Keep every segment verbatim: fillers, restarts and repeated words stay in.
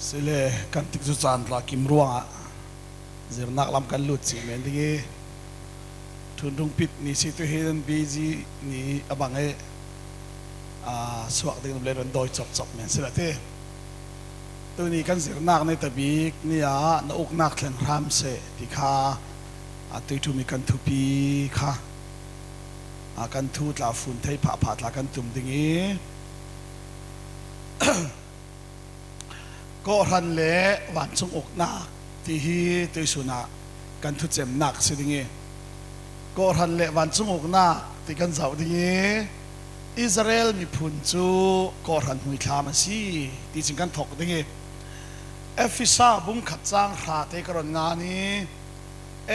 Sile kan tikcu caan tla kim ruangah zirnak lam kan lut cih men ding i, thunrung pit ni si tu hi nan busy ni a bang e, a, suak ding le ron dawi copcop men sila ti. Tuni kan zirnak ni tabik ni ah na uknak thleng hram seh ti kha, a, tuitum i kan thupi kha, a, kan thu tla fun thei phahphah tla kan tum ding i, kawhhran le vancung uknak ti hi tuisun ah kan thucemnak si ding i, kawhhran le vancung uknak ti kan zauh ding i, Israel miphun cu kawhhran hmuithlam a si ti cin kan thok ding i, Efesa bung khat cang hra te ka ron ngan i,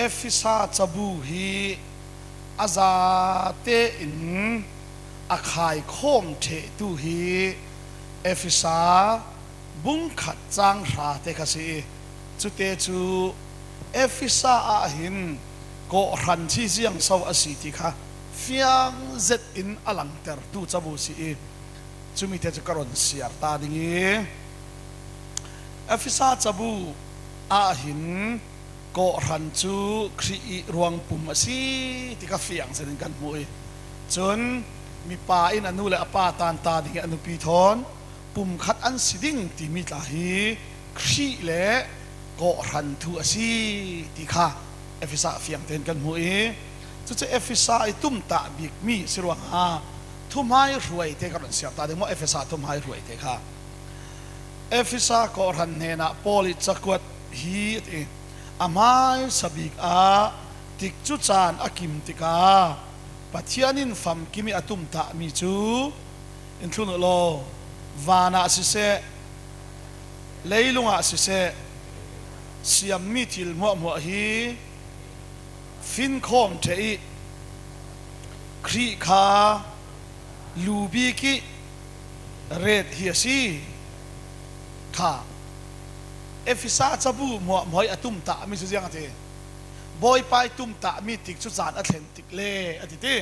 Efesa cabu hi a zate in a khaikhawm ṭhehtu hi Efesa bung khat cang hra te kha si i, cute cu Efesa ah hin kawhhran hi ziangso a si ti kha fiang zet in a langtertu cabu si i, cumi te cu ka ron siar ta ding i, Efesa cabu ah hin kawhhran cu Khrih i ruangpum a si ti kha fiang zet in kan hmu i, cun mipa in a nu le a pa tanta ding i a nupi thawn pumkhat an si ding timi tla hi Khrih le kawhhran thu a si ti kha Efesa fiang tein kan hmu i, cucu Efesa i tumtah bikmi si ruangah thuhmai hruai te ka ron siar ta ding maw? Efesa thuhmai hruai te kha Efesa kawhhran hnenah Paul i cakuat hi a ti. A hmaisa bik ah tikcu caan a kim tikah Pathian in famkim i a tumtahmi cu in thlun uh law, vanah siseh, leilungah siseh, siammi thil hmuahhmuah hi finkhawm ṭheh i, Khrih kha lu bik i ret hi a si kha. Efesa cabu hmuahhmuah i a tumtahmi cu ziang a ti. Bawipa i tumtahmi tikcu caan a thlen tik le a ti ti.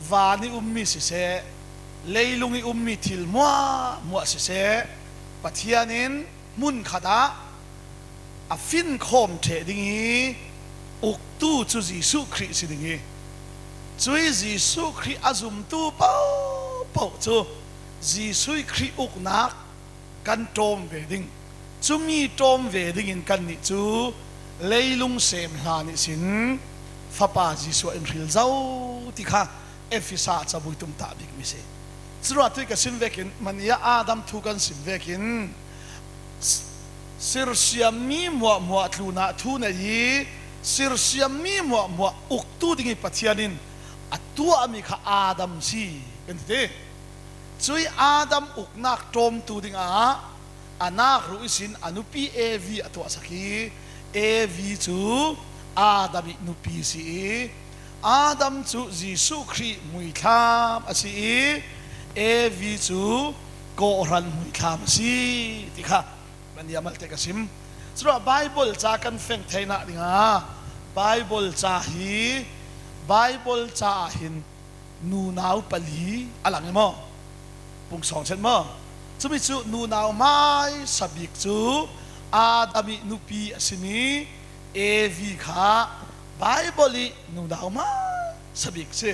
Van i ummi siseh, leilung i ummi thil hmuahhmuah siseh, Pathian in hmun khatah a finkhawm ṭheh ding i uktu cu Jesuh Khrih si ding i, cui Jesuh Khrih a zumtu pohpoh cu Jesuh i Khrih uknak kan ṭawm ve ding. Cumi ṭawm ve dingin kannih cu leilung sem hlan ihsin Fapa Jesuh ah in hril zo ti kha Efesa cabu i tumtah bikmi si. Curuangah tui ka sim vekin, mania Adam thu kan sim vekin, s-, sirsiammi hmuahhmuah tlunah thu nei i, sirsiammi hmuahhmuah uktu ding i Pathian in a tuahmi kha Adam si kan ti. Cui Adam uknak ṭawmtu dingah a nakruh ihsin a nupi Evi a tuahsak i, Evi cu Adam i nupi si i, Adam cu Jesuh Khrih hmuithlam a si i, Evi cu kawhhran hmuithlam a si ti kha mania malte ka sim. Curuah Baibal ca kan feng theinak dingah Baibal ca hi, Baibal ca ah hin nunau pali a lang i maw? Pung sawng chet maw? Cumi cu nunau hmaisa bik cu Adam i nupi a simi Evi kha Baibal i nunau hmaisa bik si.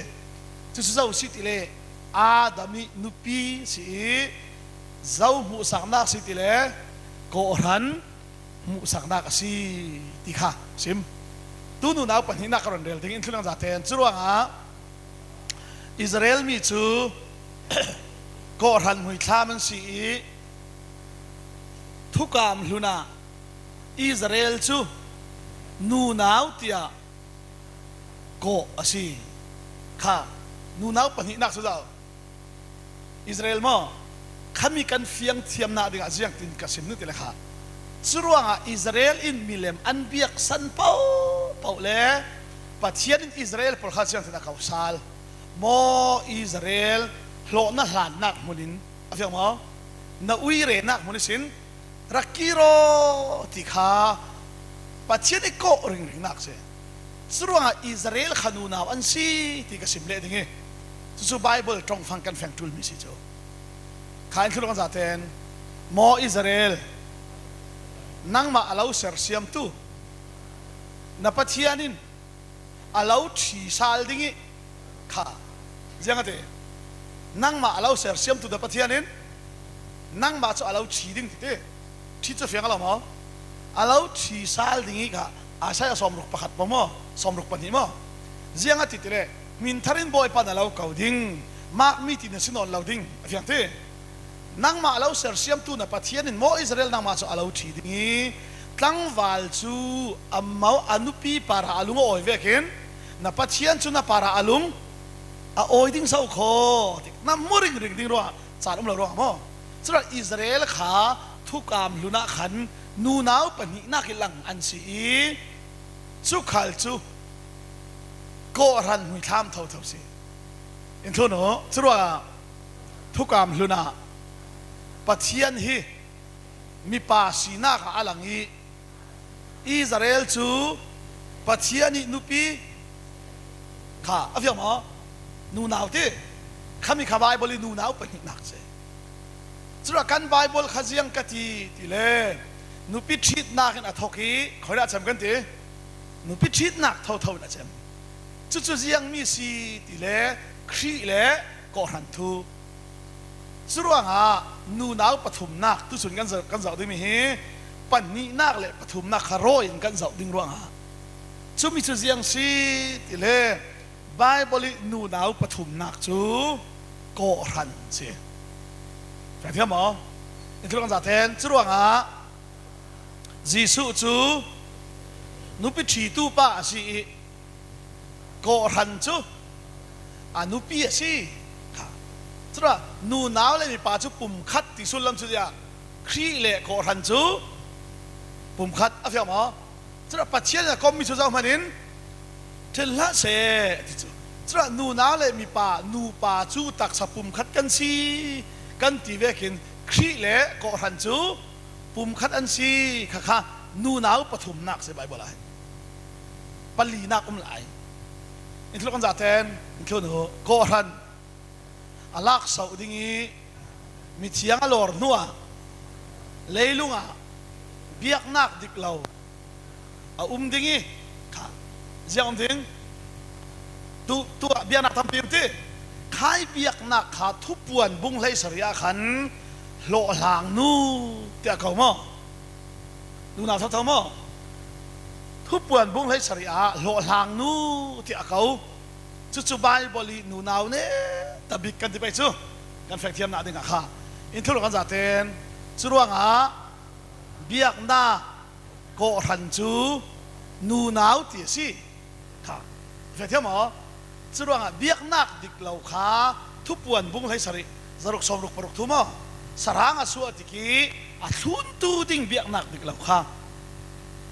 Cucu zo si ti le Adam i nupi si i, zo hmuhsaknak si ti le kawhhran hmuhsaknak a si ti kha sim. Tu nunau pahnihnak ka ron rel ding in thulangza ten curuangah Israel mi cu kawhhran hmuithlam an si i, thukam hlunah Israel cu nunau tiah kawh a si kha. Nunau pahnihnak cu zau Israel maw? Khami kan fiang thiamnak dingah ziangtin ka sim nu ti le kha. Curuangah Israel in milem an biaksan pohpoh le Pathian in Israel pawlkhat ziangtin a ko sal. Maw Israel, hlawhna hlannak hmunin a fiang maw? Na uirenak hmun ihsin rak kir aw ti kha Pathian i kawh ringringnak si. Curuangah Israel kha nunau an si ti ka sim leh ding i, cucu Baibal ṭongfang kan feng ṭulmi si cu. Kha in thulangza ten Maw Israel, nangmah a lo sersiamtu na Pathian in a lo ṭhi sal ding hi kha. Ziang a ti, nangmah a lo sersiamtu na Pathian in nangmah cu a lo ṭhi ding titi. Ṭhi cu fiang a lo maw? A lo ṭhi sal ding hi kha. Isaiah sawmruk pakhat pawl maw, sawmruk pahnih maw? Ziang a ti ti le, hmin thar in Bawipa na lo ko ding, makmi ti na si nawn lo ding a fiang ti. Nangmah a lo sersiamtu na Pathian in maw Israel nangmah cu a lo ṭhi ding hi. Tlangval cu a mau a nupi parah a lung a awi vekin na Pathian cu na parah a lung a awi ding zo khaw ti na mu ringring ding ruangah caan um lo ruangah maw? Curuangah Israel kha thukam hlun ah khan nunau pahnihnak i lang an si i, cu khal cu kawhhran hmuithlam thotho si. In thlun uh, curuangah thukam hlun ah Pathian hi mipa sinak ah a lang i, Israel cu Pathian i nupi kha a fiang maw? Nunau ti. Khami kha Bible i nunau pahnihnak si. Curuangah kan Bible kha ziang ka ti ti le, nupi ṭhitnak in a thok i, khuaina cem kan ti, nupi ṭhitnak thotho in a cem. Cucu ziangmi si ti le, Khrih le kawhhran thu. Curuangah nunau pathumnak tucun kan zoh, kan zoh dingmi hi pahnihnak le pathumnak kha rawi in kan zoh ding ruangah, cumi cu ziang si ti le, Bible i nunau pathumnak cu kawhhran si. Fiang thiam maw? In thil kan zaten curuangah Jesuh cu nupi ṭhitu pa a si i, kawhhran cu a nupi a si kha. Curuangah nunau le mipa cu pumkhat ti sullam cu ziah, Khrih le kawhhran cu pumkhat a fiang maw? Curuangah Pathian in a kommi cu zohman in ṭhen hlah seh a ti cu. Curuangah nunau le mipa, nupa cu taksa pumkhat kan si kan ti vekin Khrih le kawhhran cu pumkhat an si kha kha nunau pathumnak si Bible ah hin. Palinak um lai. In thil kan zaten, in thlun uh, kawhhran a laksoh ding i mithiang a lawr hnuah leilungah biaknak dik lo a um ding i kha. Ziang um ding? Tu, tuah biaknak tampi um ti. Khai biaknak kha Thupuan bung hleisarih ah khan hlawhhlangnu tiah ko maw? Nunau thotho maw? Thupuan bung hleisarih ah hlawhhlangnu tiah ko. Cucu Bible i nunau neta bik kan ti pei cu kan fekthiamnak dingah kha. In thulu kan zaten curuangah biaknak kawhhran cu nunau ti a si kha. Fek thiam maw? Curuangah biaknak dik lo kha Thupuan bung hleisarih zaruk sawmruk paruk thu maw? Sarang a suah tikih a thluntu ding biaknak dik lo kha.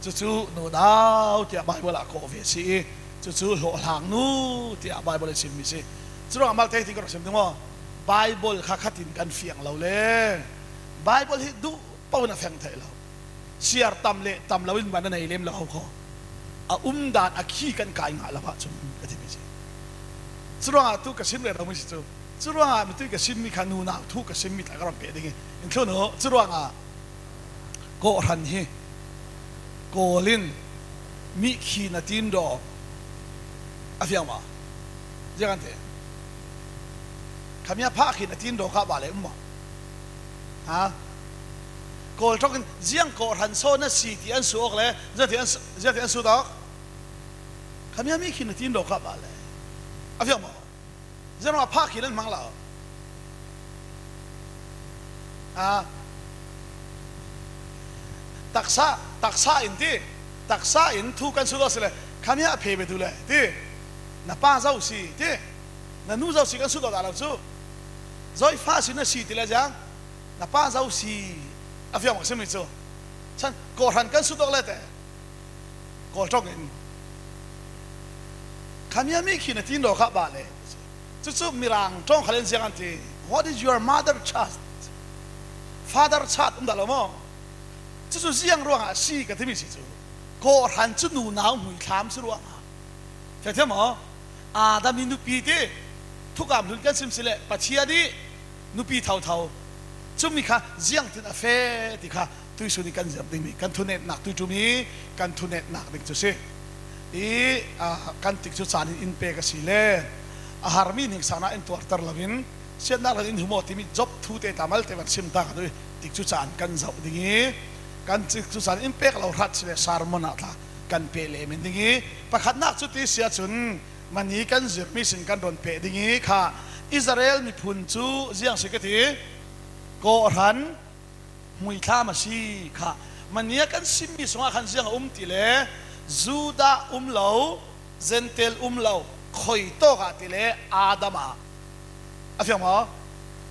Cucu nunau tiah Bible ah kawh ve si i, cucu hlawhhlangnu tiah Bible i simmi si. Curuangah malte hi ting ka rak sim ding maw? Bible kha khatin kan fiang lo le. Bible hi duh paoh in a feng theih lo. Siar tam le tam lo in man a nei lem lo ho kho. A umdan a khi kan kai ngah lo ahcun ka timi si. Curuangah tu ka sim rero mi si cu. Curuangah mi tu ka simmi kha nunau thu ka simmi tla ka ram peh ding i. In thlun uh, curuangah kawhhran hi Kawl in mihkhin a tindaw a fiang maw? Ziang an ti. Khamia phahkhin a tindaw kah bale um maw? Ha? Kawl ṭawk in ziang kawhhran so na si ti an su awk le ziang ti an su, ziang ti an su tawk. Khamia mihkhin a tindaw kah bale a fiang maw? Ziangah phahkhin an hmang lo. A, taksa, taksa in ti, taksa in thu kan sut aw si le, khamia a phe bia tu le ti, na pa zo si ti, na nu zo si kan sut aw dah lo cu. Zoifa si na si ti le ziang, na pa zo si a fiang mak simi cu. Chan, kawhhran kan sut awk le te. Kawl ṭawng in, khamia mihkhin a tindaw kah bale. Cucu Mirang ṭawng khal in ziang an ti, "What is your mother child? Father child," um dah lo maw? Cucu ziang ruangah a si ka timi si cu. Kawhhran cu nunau hmuithlam si ruangah. Fek thiam maw? Adam i nupi ti, thukam hlun kan sim si le, Pathian i nupi thotho. Cumi kha ziangtin a fe ti kha tuisun i kan zep ding mi, kan thunetnak tuitum i kan thunetnak ding cu si. I, a, kan tikcu caan in in pek a si le a harmi ningsang ah in tuarter loin siatnak le in hum aw timi Job thute tla malte van sim ta ka tu i tikcu caan kan zoh ding i kan tikcu caan in pek lo hrat si le sermon ah tla kan peh leh men ding i pakhatnak cu ti sia cun mani kan zirmi sin kan ron peh ding i kha Israel miphun cu ziang si ka ti kawhhran hmuithlam a si kha. Mania kan simmi sungah khan ziang a um ti le Judah um lo, Gentile um lo, khoi tawk ah ti le Adam ah a fiang maw?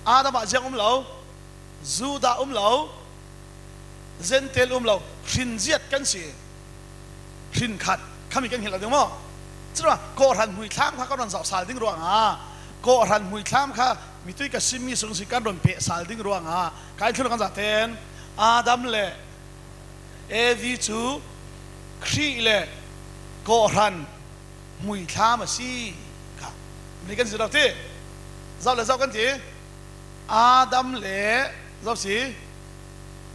Adam ah ziang um lo, Judah um lo, Gentile um lo, hrin ziat kan si. Hrin khat khami kan hilh lo ding maw? Curuangah kawhhran hmuithlam kha kan ron zohsal ding ruangah kawhhran hmuithlam kha mitui ka simmi sung si kan ron pehsal ding ruangah ka in thlu kan zaten Adam le Evi cu Khrih le kawhhran hmuithlam a si kha. Mani kan si lo ti zoh le zoh kan ti. Adam le zoh si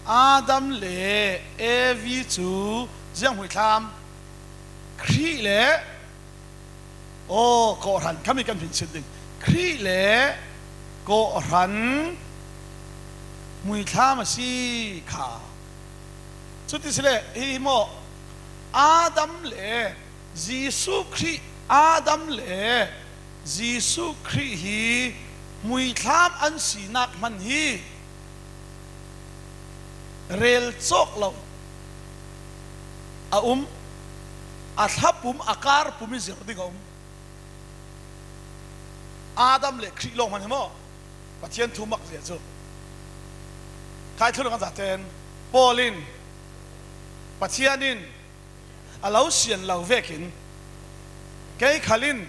Adam le Evi cu ziang hmuithlam? Khrih le, aw, kawhhran khami kan hminsin ding. Khrih le kawhhran hmuithlam a si kha. Cuti si le hi maw? Adam le Jesuh Khrih, Adam le Jesuh Khrih hi hmuithlam an sinak hman hi rel cawk lo a um, a thlapum a karpum i zir ding a um. Adam le Khrih lawng hman hi maw? Pathian thu mak zia cu kai thlu kan zaten Paul in Pathian in a lo sian lo vekin kei khal in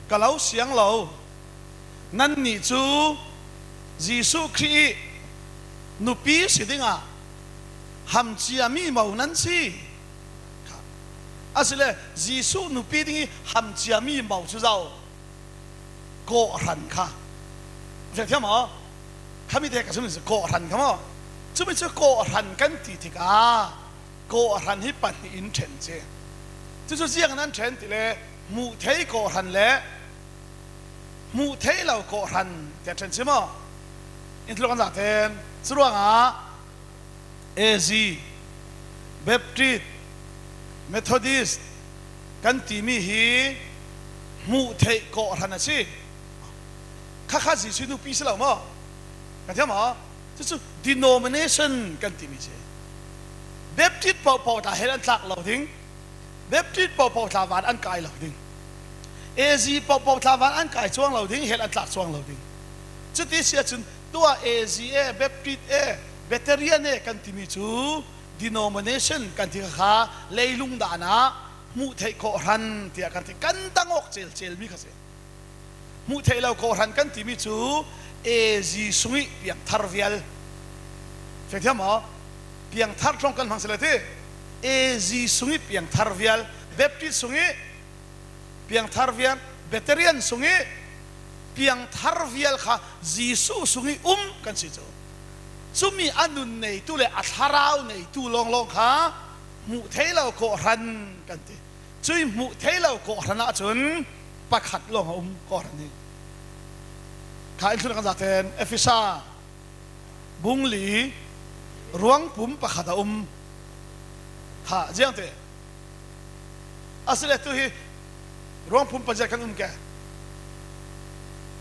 ka lo siang lo. Nannih cu Jesuh Khrih ih nupi si dingah hamcia mi mo nan si. Asile Jesuh nupi ding ih hamcia mi mo cu zo kawhhran kha. Fek thiam maw? Khami te ka sum kawhhran kha maw? Cumi cu kawhhran kan ti tikah kawhhran hi pahnih in ṭhen ci. Cucu ziang nan ṭhen ti le hmuh thei kawhhran le hmuh thei lo kawhhran tiah ṭhen ci maw? In thlu kan zaten curuangah A Z, Baptist, Methodist kan timi hi hmuh theih kawhhran a si. Khakha Jesuh nupi si lo maw? Ka thiam maw? Cucu denomination kan timi si. Baptist pohpoh tla hell an tlak lo ding. Baptist pohpoh tla van an kai lo ding. A Z pohpoh tla van an kai cuang lo ding, hell an tlak cuang lo ding. Cuti si ahcun tua A Z e, Baptist e, Presbyterian e kan timi cu denomination kan ti kha leilung dan ah hmuh theih kawhhran tiah kan ti, kan dang awk celcel mi kha si. Hmuh theih lo kawhhran kan timi cu A Z sungih piangthar vial. Fek thiam maw? Piangthar tlawng kan hmang si lai ti. A Z sungih piangthar vial, Baptist sungih piangthar vial, Presbyterian sungih piangthar vial kha Jesuh sungih um kan si cu. Cumi a nun neitu le a thlarau neitu lawnglawng kha hmuh thei lo kawhhran kan ti. Cuih hmuh thei lo kawhhran ahcun pakhat lawng a um kawhhran hi. Kha in thluh kan zaten Efesa bung li ruangpum pakhat a um. Kha ziangte a si le tu hi ruangpum paziat kan um ke?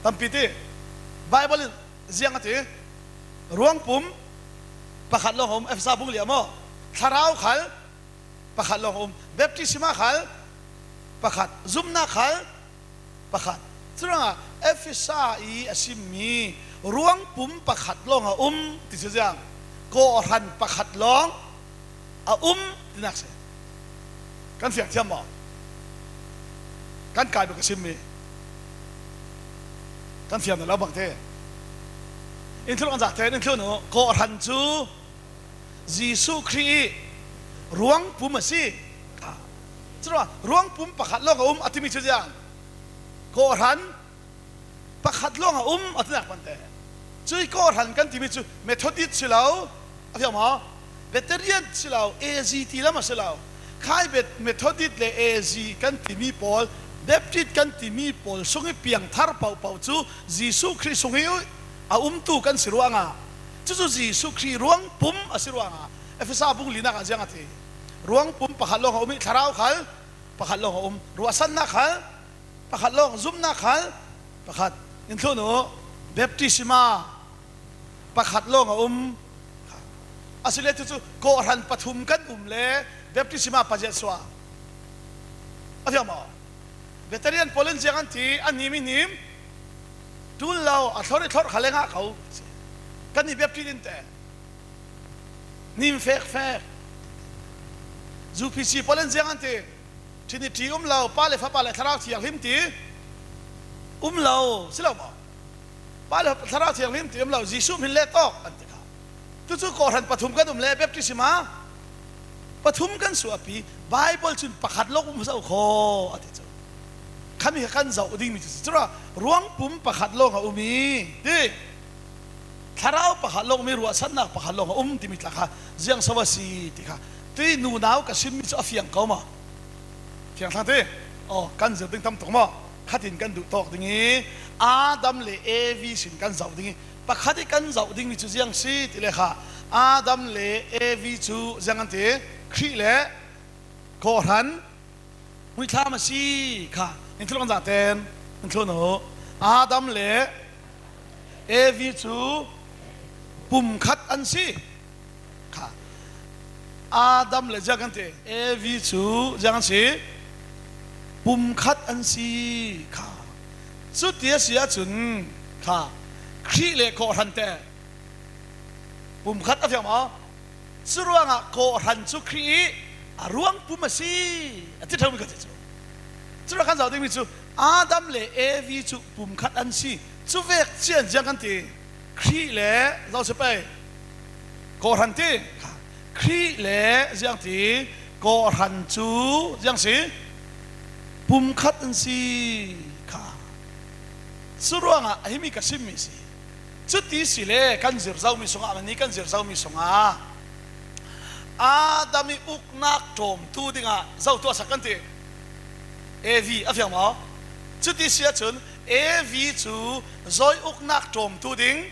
Tampi ti Bible in ziang a ti. Ruangpum pakhat lawng a um, Efesa bung li ah maw? Thlarau khal pakhat lawng a um. Baptisma khal pakhat, zumnak khal pakhat. Curuangah Efesa i a simmi ruangpum pakhat lawng a um ti cu ziang? Kawhhran pakhat lawng a um tinak si. Kan fiang thiam maw? Kan kai bik a simmi kan fiang na lo bangte in thluh kan zahte in thluh nu kawhhran cu Jesuh Khrih ih ruangpum a si. Curuangah ruangpum pakhat lawng a um a timi cu ziang? Kawhhran pakhat lawng a um a tinak pante. Tui kawhhran kan timi cu Methodist si lo, a fiang maw? Presbyterian si lo, A Z ti lam a si lo. Khai bet Methodist le A Z kan timi pawl, Baptist kan timi pawl sung i piangthar pohpoh cu Jesuh Khrih sung i a umtu kan si ruangah, cucu Jesuh Khrih ruangpum a si ruangah, Efesa bung linak ah ziang a ti. Ruangpum pakhat lawng a um i thlarau khal pakhat lawng a um, ruahsannak khal pakhat lawng, zumnak khal pakhat. In thlun uh, baptisma pakhat lawng a um. A si le cucu kawhhran pathum kan um le baptisma paziat suah. A fiang maw? Presbyterian pawl in ziang an ti, a nim i nim, tul lo, a thlor i thlor kha le ngah ko. Kan i baptist in te nim fekfek. U P C pawl in ziang an ti, Trinity um lo, Pa le Fapa le Thlarau Thianghlim ti um lo, si lo maw? Pa le Thlarau Thianghlim ti um lo, Jesuh min le tawk an ti kha. Tucu kawhhran pathum kan um le baptisma pathum kan suahpi, Bible cun pakhat lawng um zo khaw a ti cu. Khami kha kan zoh dingmi cu, cura ruangpum pakhat lawng a um i ti. Thlarau pakhat lawng mi, ruahsannak pakhat lawng a um timi tla kha ziang so a si ti kha. Tui nunau ka simmi cu a fiang ko maw? Fiang thlang ti. Aw, kan zir ding tam tuk maw? Khatin kan duh tawk ding i Adam le Evi sin kan zoh ding i pakhat i kan zoh dingmi cu ziang si ti le kha, Adam le Evi cu ziang an ti, Khrih le kawhhran muithlam a si kha. In thlun kan zahten in thlun uh, Adam le Evi cu pumkhat an si kha. Adam le ziang kan ti, Evi cu ziang an si, pumkhat an si kha. Cuti a si ahcun kha, Khrih le kawhhran te pumkhat a fiang maw? Curuangah kawhhran cu Khrih i a ruangpum a si, a ti ṭhami ka ti cu. Curuangah kan zoh dingmi cu Adam le Evi cu pumkhat an si. Cuvek cian ziang kan ti, Khrih le, zo si pei, kawhhran ti. Khrih le ziang ti, kawhhran cu ziang si, pumkhat an si kha. Curuangah himi ka simmi si. Cuti si le kan zir zomi sungah, mani kan zir zomi sungah Adam i uknak ṭawmtu dingah zo tuahsak kan ti. Evi a fiang maw? Cuti si ahcun Evi cu zo i uknak ṭawmtu ding,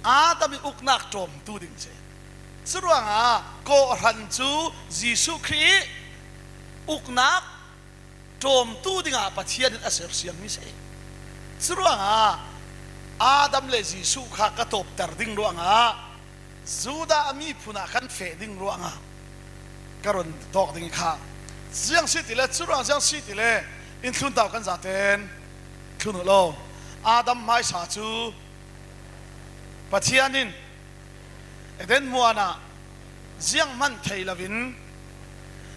Adam i uknak ṭawmtu ding si. Curuangah kawhhran cu Jesuh Khrih i uknak ṭawmtu dingah Pathian in a sersiammi si. Curuangah Adam le Jesuh kha ka tawpter ding ruangah, Judah a miphun ah kan feh ding ruangah ka run tawk ding kha. Ziang si ti le, curuang ziang si ti le, in thlun tau kan zaten thlun uh law. Adam hmaisa cu Pathian in Eden muanah zianghman thei loin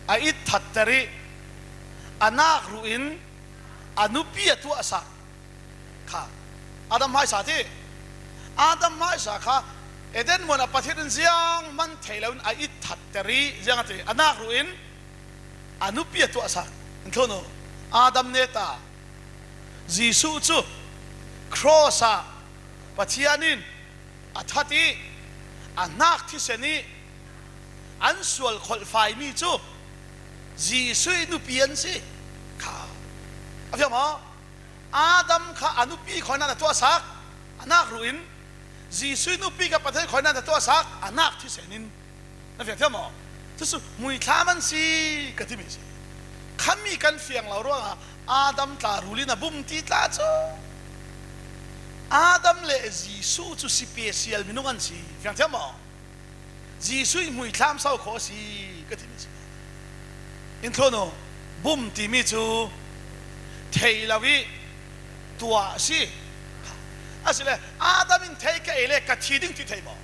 a itthatter i a nak ruh in a nupi a tuahsak kha. Adam hmaisa ti. Adam hmaisa kha Eden muanah Pathian in zianghman thei loin a itthatter i ziang a ti, a nak ruh in a nupi a tuahsak. In thlun uh, Adam neta Jesuh cu cross ah Pathian in a that i a hnak thisen i an sual kholhfaimi cu Jesuh i nupi an si kha. A fiang maw? Adam kha a nupi khawinak a tuahsak, a nak ruh in, Jesuh i nupi kha Pathian khawinak a tuahsak, a nak thisen in. Na fiang thiam maw? Cucu muithlam an si ka timi si. Khami kan fiang lo ruangah Adam tla rul in a bum ti tla cu Adam le Jesuh cu special minung an si. Fiang thiam maw? Jesuh i muithlam so khawh a si ka timi si. In thlun uh, bum timi cu thei lo i tuah a si. A si le, Adam in thei ka ei le ka thi ding ti thei maw?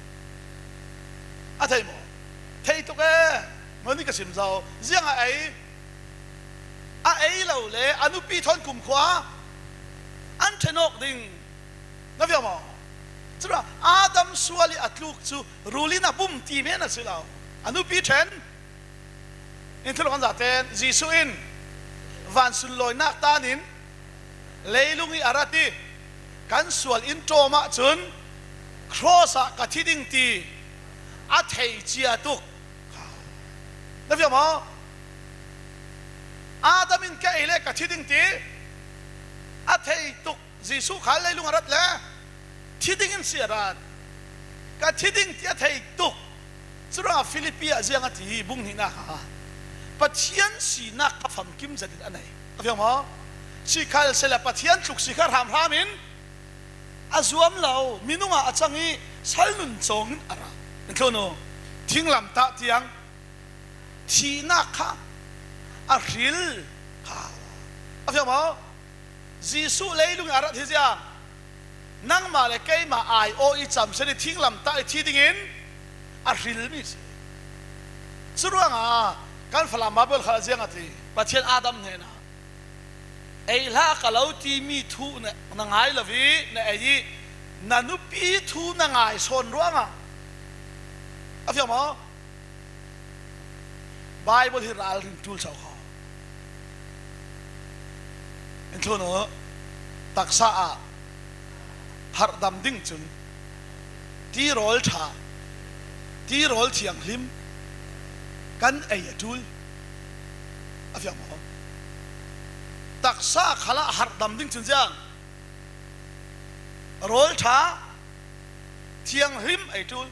A thei maw? Thei tuk e. Mani ka sim zo. Ziang a ei? A ei lo le a nupi thawn kumkhua an ṭhen awk ding. Na fiang maw? Curuangah Adam sual i a tluk cu rul in a bum ti men a si lo. A nupi ṭhen. In thlun kan zaten Jesuh in van sunlawinak tan in leilung i a rat i kan sual in ṭawm ahcun Cross ah ka thi ding ti a thei ciat uk. Na fiam maw? Adam in kei le ka thi ding ti a thei tuk. Jesuh kha leilung a rat le thi dingin si a rat. Ka thi ding ti a thei tuk. Curuangah Philippi ah ziang a ti, bung hnihna kha, Pathian sinak kha famkim zetin a nei. A fiang maw? Sikhalsehla Pathian tluksi kha hramhram in a zuam lo, minung ah a cang ih salnun cawngin a ra. In thlun uh, thinglamtah tiang thihnak kha a hril kha. A fiang maw? Jesuh leilung ih a rat hi ziang, nangmah le keimah ai-aw ih camsiat ih thinglamtah ih thi dingin a hrilmi si. Curuangah kan Falam Bible kha ziang a ti, Pathian Adam hnenah, ei hla ka lo timi thu na, na ngai lo ih na ei ih na nupi thu na ngai sawn ruangah. A fiang maw? Bible hi ralring tul sau kha. In thlun uh, taksa ah harhdam ding cun tirawl ṭha, tirawl thianghlim kan ei a tul. A fiang maw? Taksa khalah harhdam ding cun ziang, rawl ṭha, thianghlim ei tul.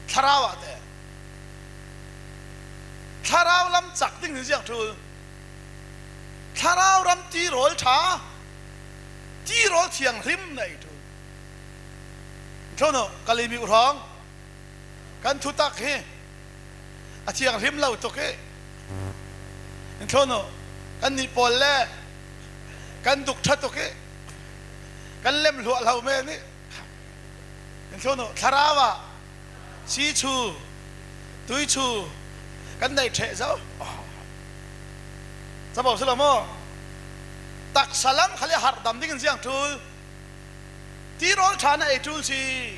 Thlarau ah te, thlarau lam cak ding hi ziang tul. Thlarau lam tirawl ṭha, tirawl thianghlim na ei tul. Thlun uh, ka limih uh hrawng kan thutak hi a thianghlim lo tuk ih, in thlun uh, kan nih pawl le kan dukṭha tuk ih, kan lemhluah lo men ih, in thlun uh, thlarau ah si chu, tui chu kan nei ṭheh zo. Capo si lo maw? Taksa lam khal ih harhdam dingin ziang tul. Tirawl ṭha na ei tul si.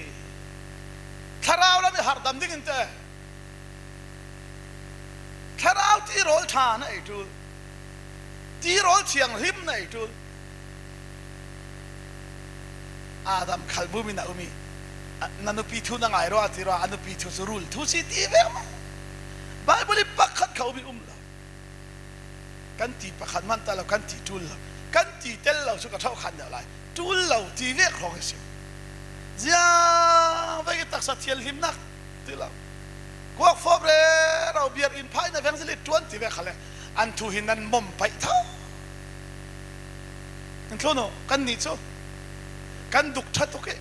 Thlarau lam ih harhdam dingin te, thlarau tirawl ṭha na ei tul. Tirawl thianghlim na ei tul. Adam khalbum ih na um ih, a, na nupi thu na ngai rua ti rua, a nupi thu cu rul thu si ti vek maw? Bible ih pakhat kha um ih um lo. Kan ti pakhat man ta lo, kan ti tul lo, kan ti tel lo cu ka ṭhawh khan deuh lai. Tul lo ti vek hrawng hi si. Ziang vek ih taksa thianghlimnak ti lo. Kuak fawp rero, biar in pha in evangelist ṭuan ti vek khal le an thu hi nan mom paih tho. In thlun uh, kan nih cu kan dukṭha tuk ih,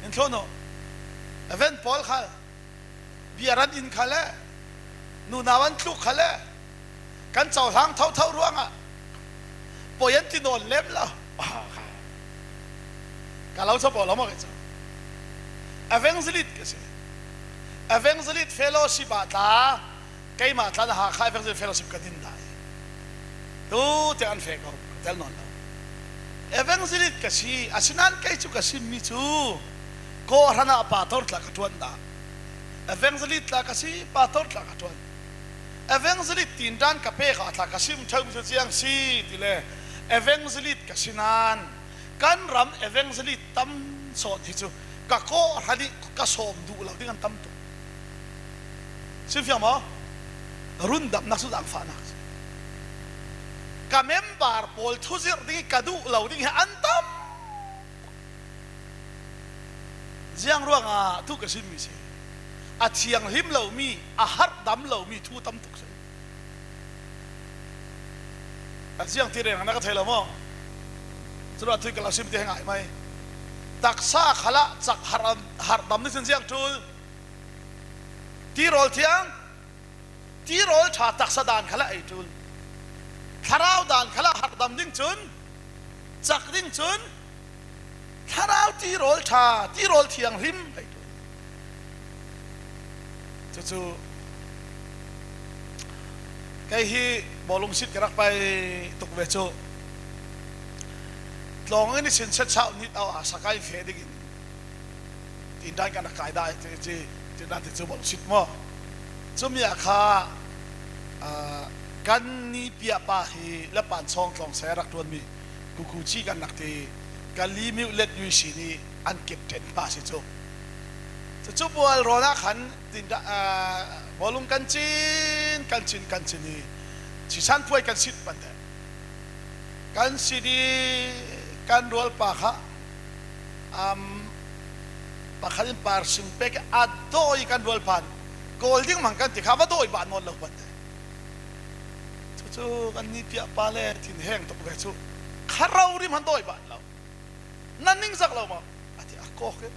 in thlun uh, event pawl khal, biar an in khal le, nunau an tluk khal le, kan cohlang thotho ruangah poi an ti nawn lem lo. Ka lo capo lo maw kei cu? Evangelist ka si. Evangelist fellowship ah tla, keimah tla na Hakha Evangelist Fellowship ka din dah hi. Tu tiang an fek ko, ka tel nawn lo. Evangelist ka si, asinain kei cu ka simmi cu kawhhran ah pastor tla ka ṭuan dah. Evangelist tla ka si, pastor tla ka ṭuan. Evangelist tindan ka pek ah tla ka sim ṭheumi cu ziang si ti le, evangelist ka si nan kan ram evangelist tam sawt hi cu ka kawhhran ih ka sawm duh lo ding an tam tuk. Sim fiang maw? Rundamnak cu zangfahnak si. Ka member pawl thuzirh ding ih ka duh lo ding hi an tam. Ziang ruangah tu ka simmi si. A thianghlim lomi, a harhdam lomi thu tam tuk si. A ziang ti reng na ka thei lo maw? Curuangah tui ka lo sim ti hi ngai mai. Taksa khalah cak har, harhdam ni sin ziang tul. Tirawl thiang, tirawl ṭha taksa dan khalah ei tul. Thlarau dan khalah harhdam ding cun, cak ding cun, thlarau tirawl ṭha, tirawl thianghlim ei tul. Cucu kei hi bawlung sit ka rak pai tuk ve cu, tlawng in i sin set sau nit au a sakai feh dingin tindan kan a kai dah ti, ti, tindan ti cu bawlung sit maw? Cumi ah kha, aa, kan ni piahpa hi Lapan Sawng tlawng se rak ṭuanmi Kukuci kan nak ti, Galilee miuh let U C ni an kip ten pha si cu. Cucu bual rawn ah khan tindah, aa, bawlung kan cin, kan cin, kan cin i sisan phuai kan sit pan te. Kan sit i kan rualpa kha, am, pakhat in par sing pek a dawi kan rualpa in kawl ding mang kan ti kha va dawi bah nawn lo pan te. Cucu kan nipiahpa le thin heng tuk ve cu kha raurim han dawi bah lo. Na ningzak lo maw? A ti a kawk hi.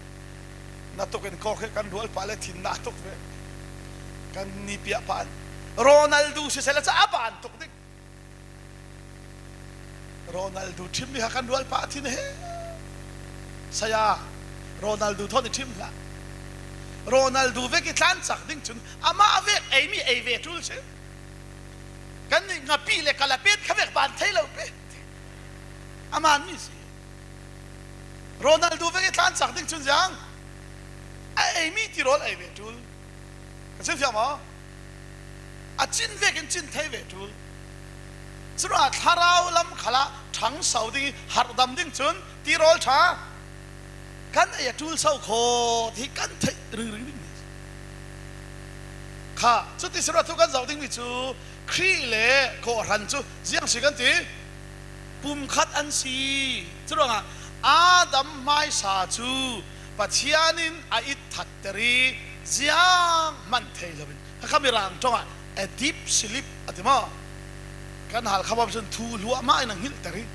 Na tukin kawk hi, kan rualpa le thin na tuk ve. Kan nipiahpa in Ronaldo siseh le ca a ban tuk ding. Ronaldo thim ni kha kan rualpa a thin he. Saya, Ronaldo thawn i thim hlah. Ronaldo vek i tlancak ding cun amah vek eimi ei ve tul si. Kan nih ngapih le kalapet kha vek ban thei lo pe. A man mi si. Ronaldo vek i tlancak ding cun ziang a eimi tirawl ei ve tul. Ka cin fiam maw? A cin vekin cin thei ve tul. Curuangah thlarau lam khalah thangso ding i harhdam ding cun tirawl ṭha kan ei a tul so khawh ti kan theih ringring ding. Kha, cuti curuangah thu kan zoh dingmi cu Khrih le kawhhran cu ziang si kan ti? Pumkhat an si. Curuangah Adam hmaisa cu Pathian in a it thatter i zianghman thei loin, kha Mirang ṭongah a deep sleep a ti maw? Kan Halkha bawm cun thu hluah mah in a hngilhter i,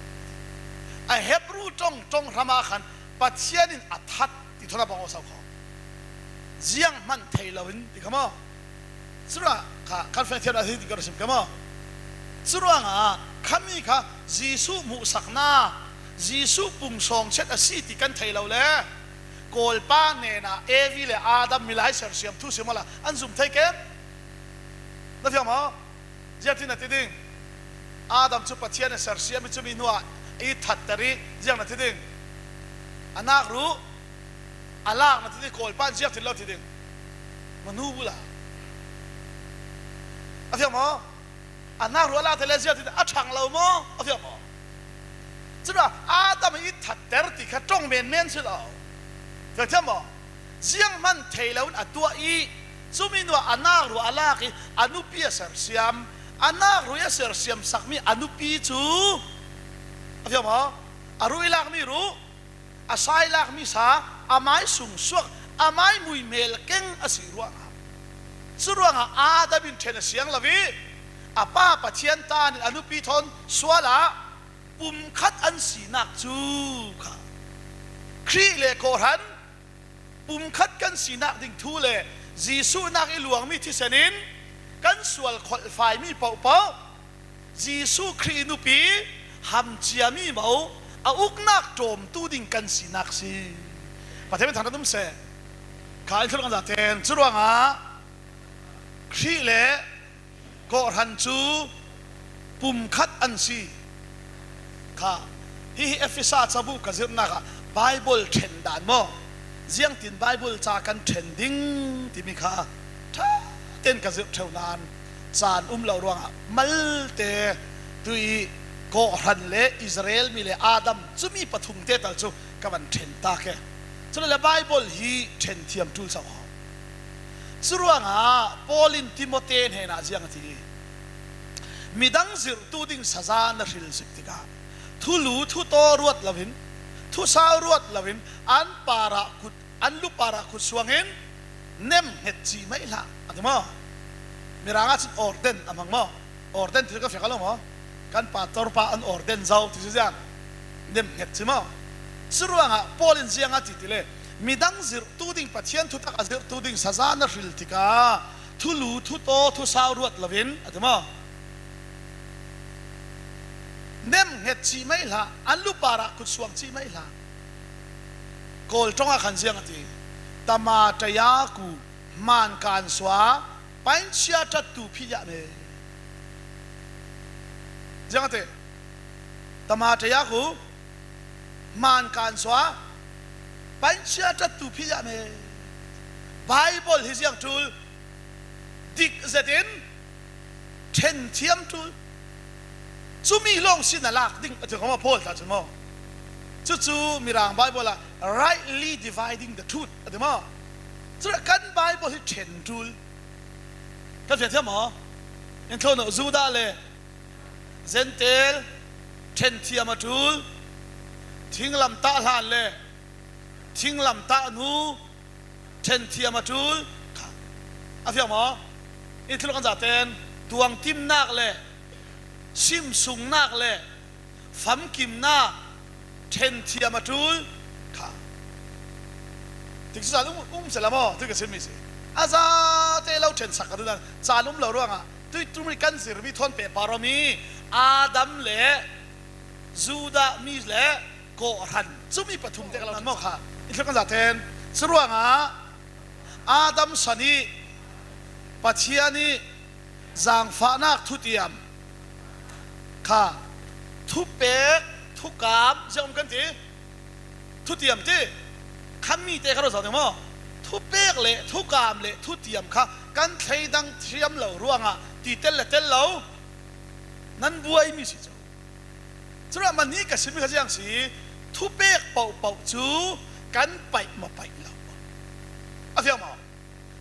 a Hebru ṭong, ṭong hram ah khan Pathian in a that ti thawn a bang aw so kho. Zianghman thei loin ti kha maw? Curuangah kha kan feh thiam a si ti ka sim ka maw? Curuangah khami kha Jesuh hmuhsakna, Jesuh pungsawng chet a si ti kan thei lo le, kawlpa hnenah Evi le Adam milai sersiam thu sim awla an zum thei kem? Na fiang maw? Ziangtin a ti ding. Adam cu Pathian a sersiam i cumi hnuah i thatter i ziang na ti ding. A nak ruh a lak na ti ding, kawlpa in ziangtin lo ti ding. Manu bula. A fiang maw? A nak ruh a lak te le ziangtin a ṭhang lo maw? A fiang maw? Curuangah Adam i thatter ti kha ṭong menmen si lo. Fiang thiam maw? Zianghman thei loin a tuah i, cumi hnuah a nak ruh a lak i a nupi a sersiam, a nak ruh i a sersiamsakmi a nupi cu, a fiam maw? A ruh i lakmi ruh, a sa i lakmi sa, a mai sung suak, a mai mui mel keng a si ruangah. Curuangah Adam in ṭhen a siang lo i, a pa Pathian tan in a nupi thawn sual ah pumkhat an sinak cu kha. Khrih le kawhhran pumkhat kan sinak ding thu le Jesuh nak i luangmi thisen in kan sual kholhfaimi pohpoh, Jesuh Khrih nupi hamciami mo a uknak ṭawmtu ding kan sinak si. Pathian min thangṭhat um seh. Kha in thulak an za ten. Curuangah Khrih le kawhhran cu pumkhat an si. Kha, hih, hih Efesa cabu ka zirhnak ah Baibal ṭhen dan maw? Ziangtin Baibal ca kan ṭhen ding timi kha ṭha tein ka zirh ṭheu nain caan um lo ruangah malte tu i kawhhran le Israel mi le Adam cumi pathumte tal cu ka van ṭhen ta ke. Cule le Baibal hi ṭhen thiam ṭul so. Curuangah Paul in Timote hnenah ziang a ti? Midang zirhtu ding saza na hril zik tikah thulu thutaw ruat loin, thusau ruat loin an parah kut, an lu parah kut suangin nemhnget cih mai hlah, a ti maw? Mirang ah cun orden a hmang maw? Orden ti ka fiang a lo maw? Kan pastor pa an orden zo ti cu ziang nemhnget ci maw? Curuangah Paul in ziang a ti ti le, midang zirhtu ding, Pathian thutak a zirhtu ding saza na hril tikah thulu thutaw thusau ruat loin, a ti maw? Nemhnget cih mai hlah, an lu parah kut suang cih mai hlah. Kawl ṭongah khan ziang a ti? Tamaṭaya ku hmaan kan sua painchia ṭattu phiah me. Ziang a ti? Tamaṭaya ku hmaan kan sua painchia ṭattu phiah me. Baibal hi ziang ṭul dik zetin ṭhen thiam ṭul. Cumi lawng sin a lak ding a ti kho maw, Paul ta cun maw? Cucu Mirang Bible ah rightly dividing the truth a ti maw? Culah kan Bible hi ṭhen ṭul. Kan fiang thiam maw? In thlun uh, Judah le Gentile ṭhen thiam a ṭul, thinglamtah hlan le thinglamtah nu ṭhen thiam a ṭul kha a fiang maw? In thlun kan zaten tuangtimnak le simsungnak le famkimna ṭhen thiam a ṭul kha. Tikcu caan um, um sela maw? Tui ka sim mi si. A zate lo ṭhensak ka duhdan caan um lo ruangah tui tumri kan zirmi thawn pehpar aw mi Adam le Judah mi le Kawhhran cumi pathum tek lo maw kha. In thlun kan zaten curuangah Adam san ih Pathian ih zangfahnak thutiam kha, thupek, thukam, ziang om kan ti, thutiam ti, khamite kha rawh zau ding maw? Thupek le thukam le thutiam kha kan thleidang thiam lo ruangah ti tel le tel lo nan buai mi si cu. Curuangah mani ka simmi kha ziang si, thupek pohpoh cu kan paih maw paih lo? A fiang maw?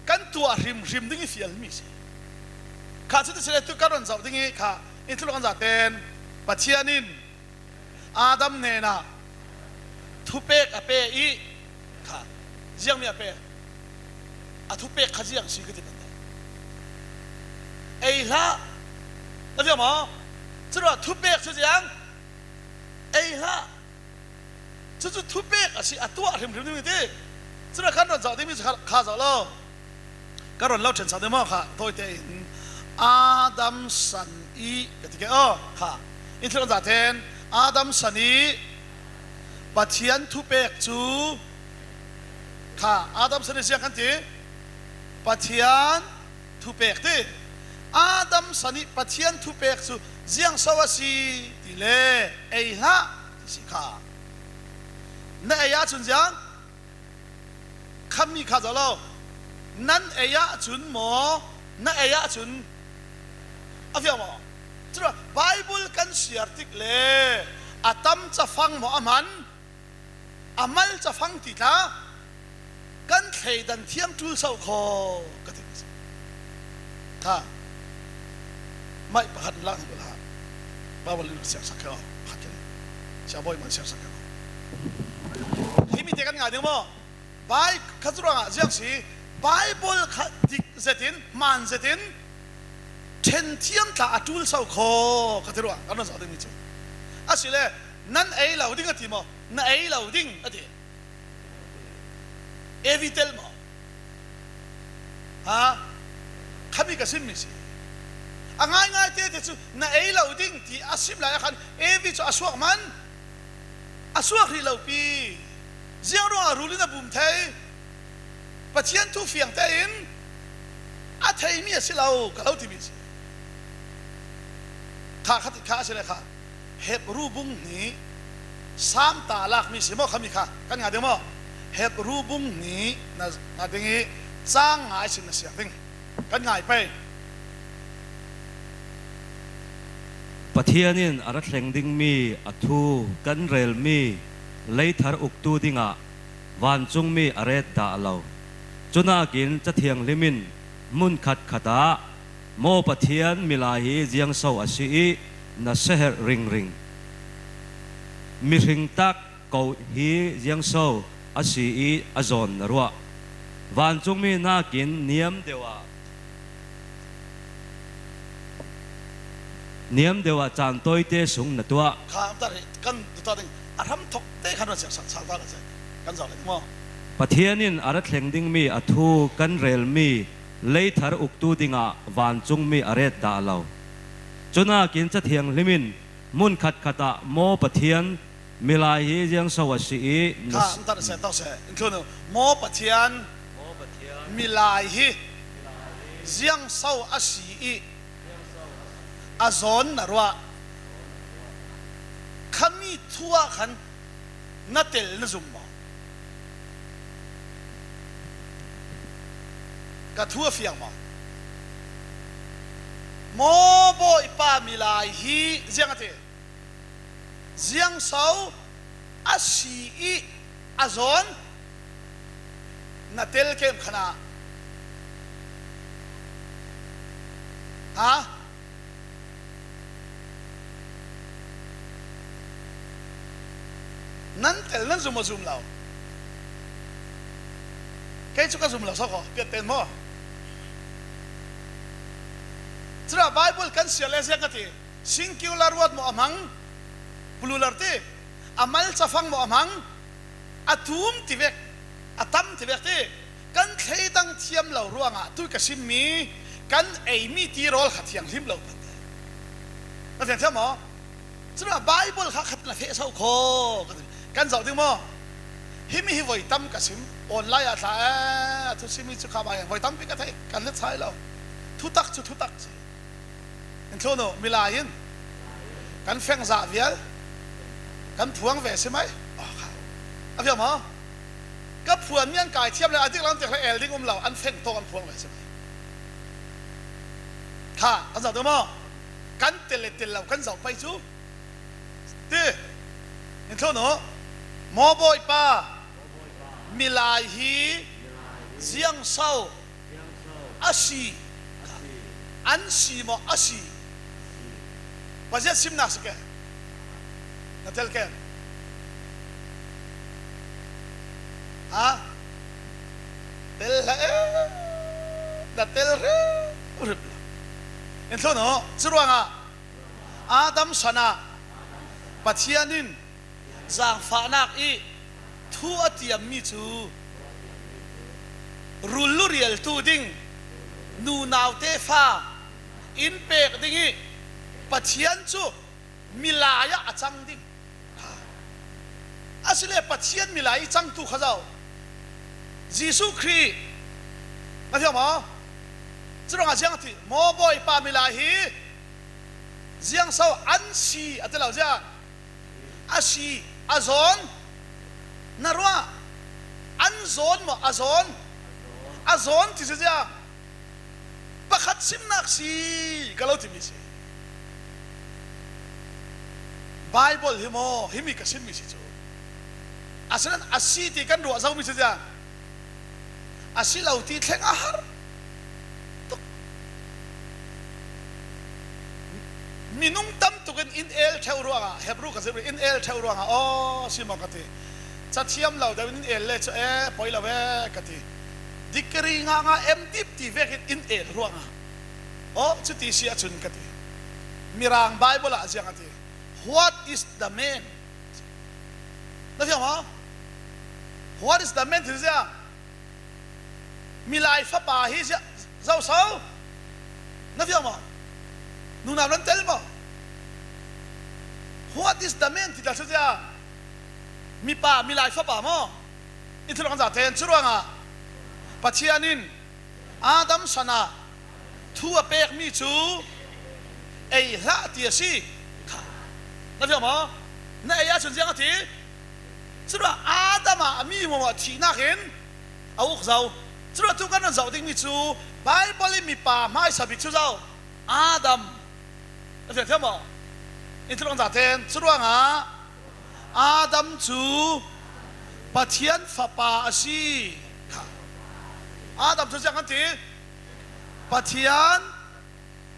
Kan tuah hrimhrim ding ih fialmi si. Kha cuti si le tu kan ron zoh ding ih kha in thlun kan zaten Pathian in Adam hnenah thupek a pe ih kha ziangmi a pe? A thupek kha ziang si ka ti bantuk ei hlah. Na fiang maw? Curuah thupek cu ziang ei hlah. Cucu thupek a si, a tuah hrimhrim ding mi ti. Curuah kan ron zoh ding mi cu kha, kha zoh lo. Ka ron lo ṭhensak ding maw kha, tawite in Adam san ih ka ti ke aw kha. In thlun kan zaten Adam san ih Pathian thupek cu kha, Adam san ih ziang kan ti? Pathian thupek ti. Adam san ih Pathian thupek cu ziang so a si ti le ei hlah ti si kha. Na ei ahcun ziang? Khammi kha zoh lo. Nan ei ahcun maw, na ei ahcun a fiang maw? Curuah Bible kan siar tik le a tam cafang maw a hman, a mal cafang ti tla kan thleidan thiam ṭul so khaw ka ti. Kha maih pakhat in lang hi bula Bible in siarsak khe aw, pakhat in siabawi man siarsak khe aw. Himi te kan ngai ding maw? Bai kha cu ruangah ziang si, Bible kha dik zetin, hmaan zetin, ṭhen thiam tla a ṭul so khaw ka ti ruah kan ron zoh ding mi cu. Asile nan ei lo ding a ti maw? Na ei lo ding a ti. Evi tel maw? Ha? Khami ka simmi si. A ngaingai tete cu na ei lo ding ti a sim lai a khan Evi cu a suak man, a suak hrih lopi. Ziang ruangah rul in a bum thei? Pathian thu fiangte in a theimi a si lo ka lo timi si. Kha khat kha a si le kha Hebru bung hnih Sam ta lakmi si maw khami kha kan ngai ding maw? Hebru bung hnih na ngai ding ih cang ngai sin na siak ding. Kan ngai pei. Pathian in a ra thleng dingmi a thu kan relmi leithar uktu dingah vancungmi a ret dah lo. Cunakin Cathiang Hlim in hmun khatkhat ah maw Pathian milai hi ziangso a si ih na siaherh ringring. Mihring tak ko hi ziangso a si ih a zawn na ruah. Vancungmi nakin niam deuh ah, niam deuh ah caan tawite sung na tuah. Kha, kan duhta ding a hram thokte khan rak siangsak sal ta la se kan zau le maw? Pathian in a ra thleng dingmi a thu kan relmi leithar uktu dingah vancungmi a ret dah lo. Cunakin Cathiang Hlim in hmun khatkhat ah maw Pathian milai hi ziangso a si ih na kha si- an tar se tau se in thlun uh. Maw Pathian milai hi ziangso a si ih a zawn na ruah. Khami thu ah khan na tel na zum maw? Ka thu a fiang maw? Maw Bawipa milai hi ziang a ti. Ziangso a si ih a zawn na tel kem khanah, ha? Nan tel nan zum aw zum lo. Kei cu ka zum lo so kaw, piatten maw? Cuna Bible kan sial le ziang ka ti. Singular word maw a hmang, plural ti, a malcafang maw a hmang, a tum ti vek, a tam ti vek ti, kan thleidang thiam lo ruangah tui ka simmi, kan eimi ti rawl kha thianghlim lo pate. Na thiang thiam maw? Cuna Bible kha khat na feh so khaw, kan zoh ding maw? Himi hi voi tam ka sim, online ah tla e, a thu simmi cu kha bai voi tampi ka thei, kan let sai lo. Thutak cu thutak si. In thlun uh, milai in kan feng zah vial kan phuang ve si mai. Oh, kha. A viam maw? Ka phuan mian kai thiam le a dik lam tek le el ding um lo, an feng tawk an phuang ve si mai. Kha, kan zoh ding maw? Kan tel le tel lo, kan zoh pai cu. Ti. In thlun uh, maw Bawipa, milai hi ziang so a si, an si maw a si? Pasian simnak si ke. Na tel ken. Ha? Tel hlah e. Na tel rip rip lo. In thlun uh, cu ruangah Adam sanah Pathian in zangfahnak ih thu a tiammi cu rul lurialtu ding, nunaute fa in pek ding ih Pathian cu milai ah a cang ding. Asile Pathian milai ih cangtu kha zo Jesuh Khrih. Na thiam maw? Curuangah ziang a ti, maw Bawipa, milai hi ziang so an si a ti lo ziang. A si, a zawn. Na ruah, an zawn maw, a zawn? A zawn ti si ziang. Pakhat simnak si ka lo timi si. Bible hi maw, himi ka simmi si cu. Asinan a si ti kan ruah zomi si ziang. A si lo ti thleng a har tuk. Minung tam tukin in el theuh ruangah, Hebru ka zirh in el theuh ruangah, aw, si maw ka ti. Cathiam lo deuh in el le cu e, poi lo e ka ti. Degree ngah ngah em dip ti vekin in el ruangah, aw, cuti si ahcun ka ti. Mirang Bible ah ziang a ti. What is the man? Na fiang maw? What is the man ti ziang? Milai fapa hi ziah zo so? Na fiang maw? Nunau nan tel maw? What is the man ti ta cu ziang? Mipa, milai fapa maw? I thilawng zate in curuangah Pathian in Adam sanah thu a pekmi cu ei hlah ti a si. Na fiang maw? Na ei ahcun ziang a ti? Curuah Adam ah a mi hmuahhmuah thihnak in a uk zo. Curuah tu kan rak zoh dingmi cu Baibal in mipa hmaisa bik cu zo. Adam. A fiangthiam maw? In thilawng zate in curuangah Adam cu Pathian fapa a si. Adam cu ziang kan ti? Pathian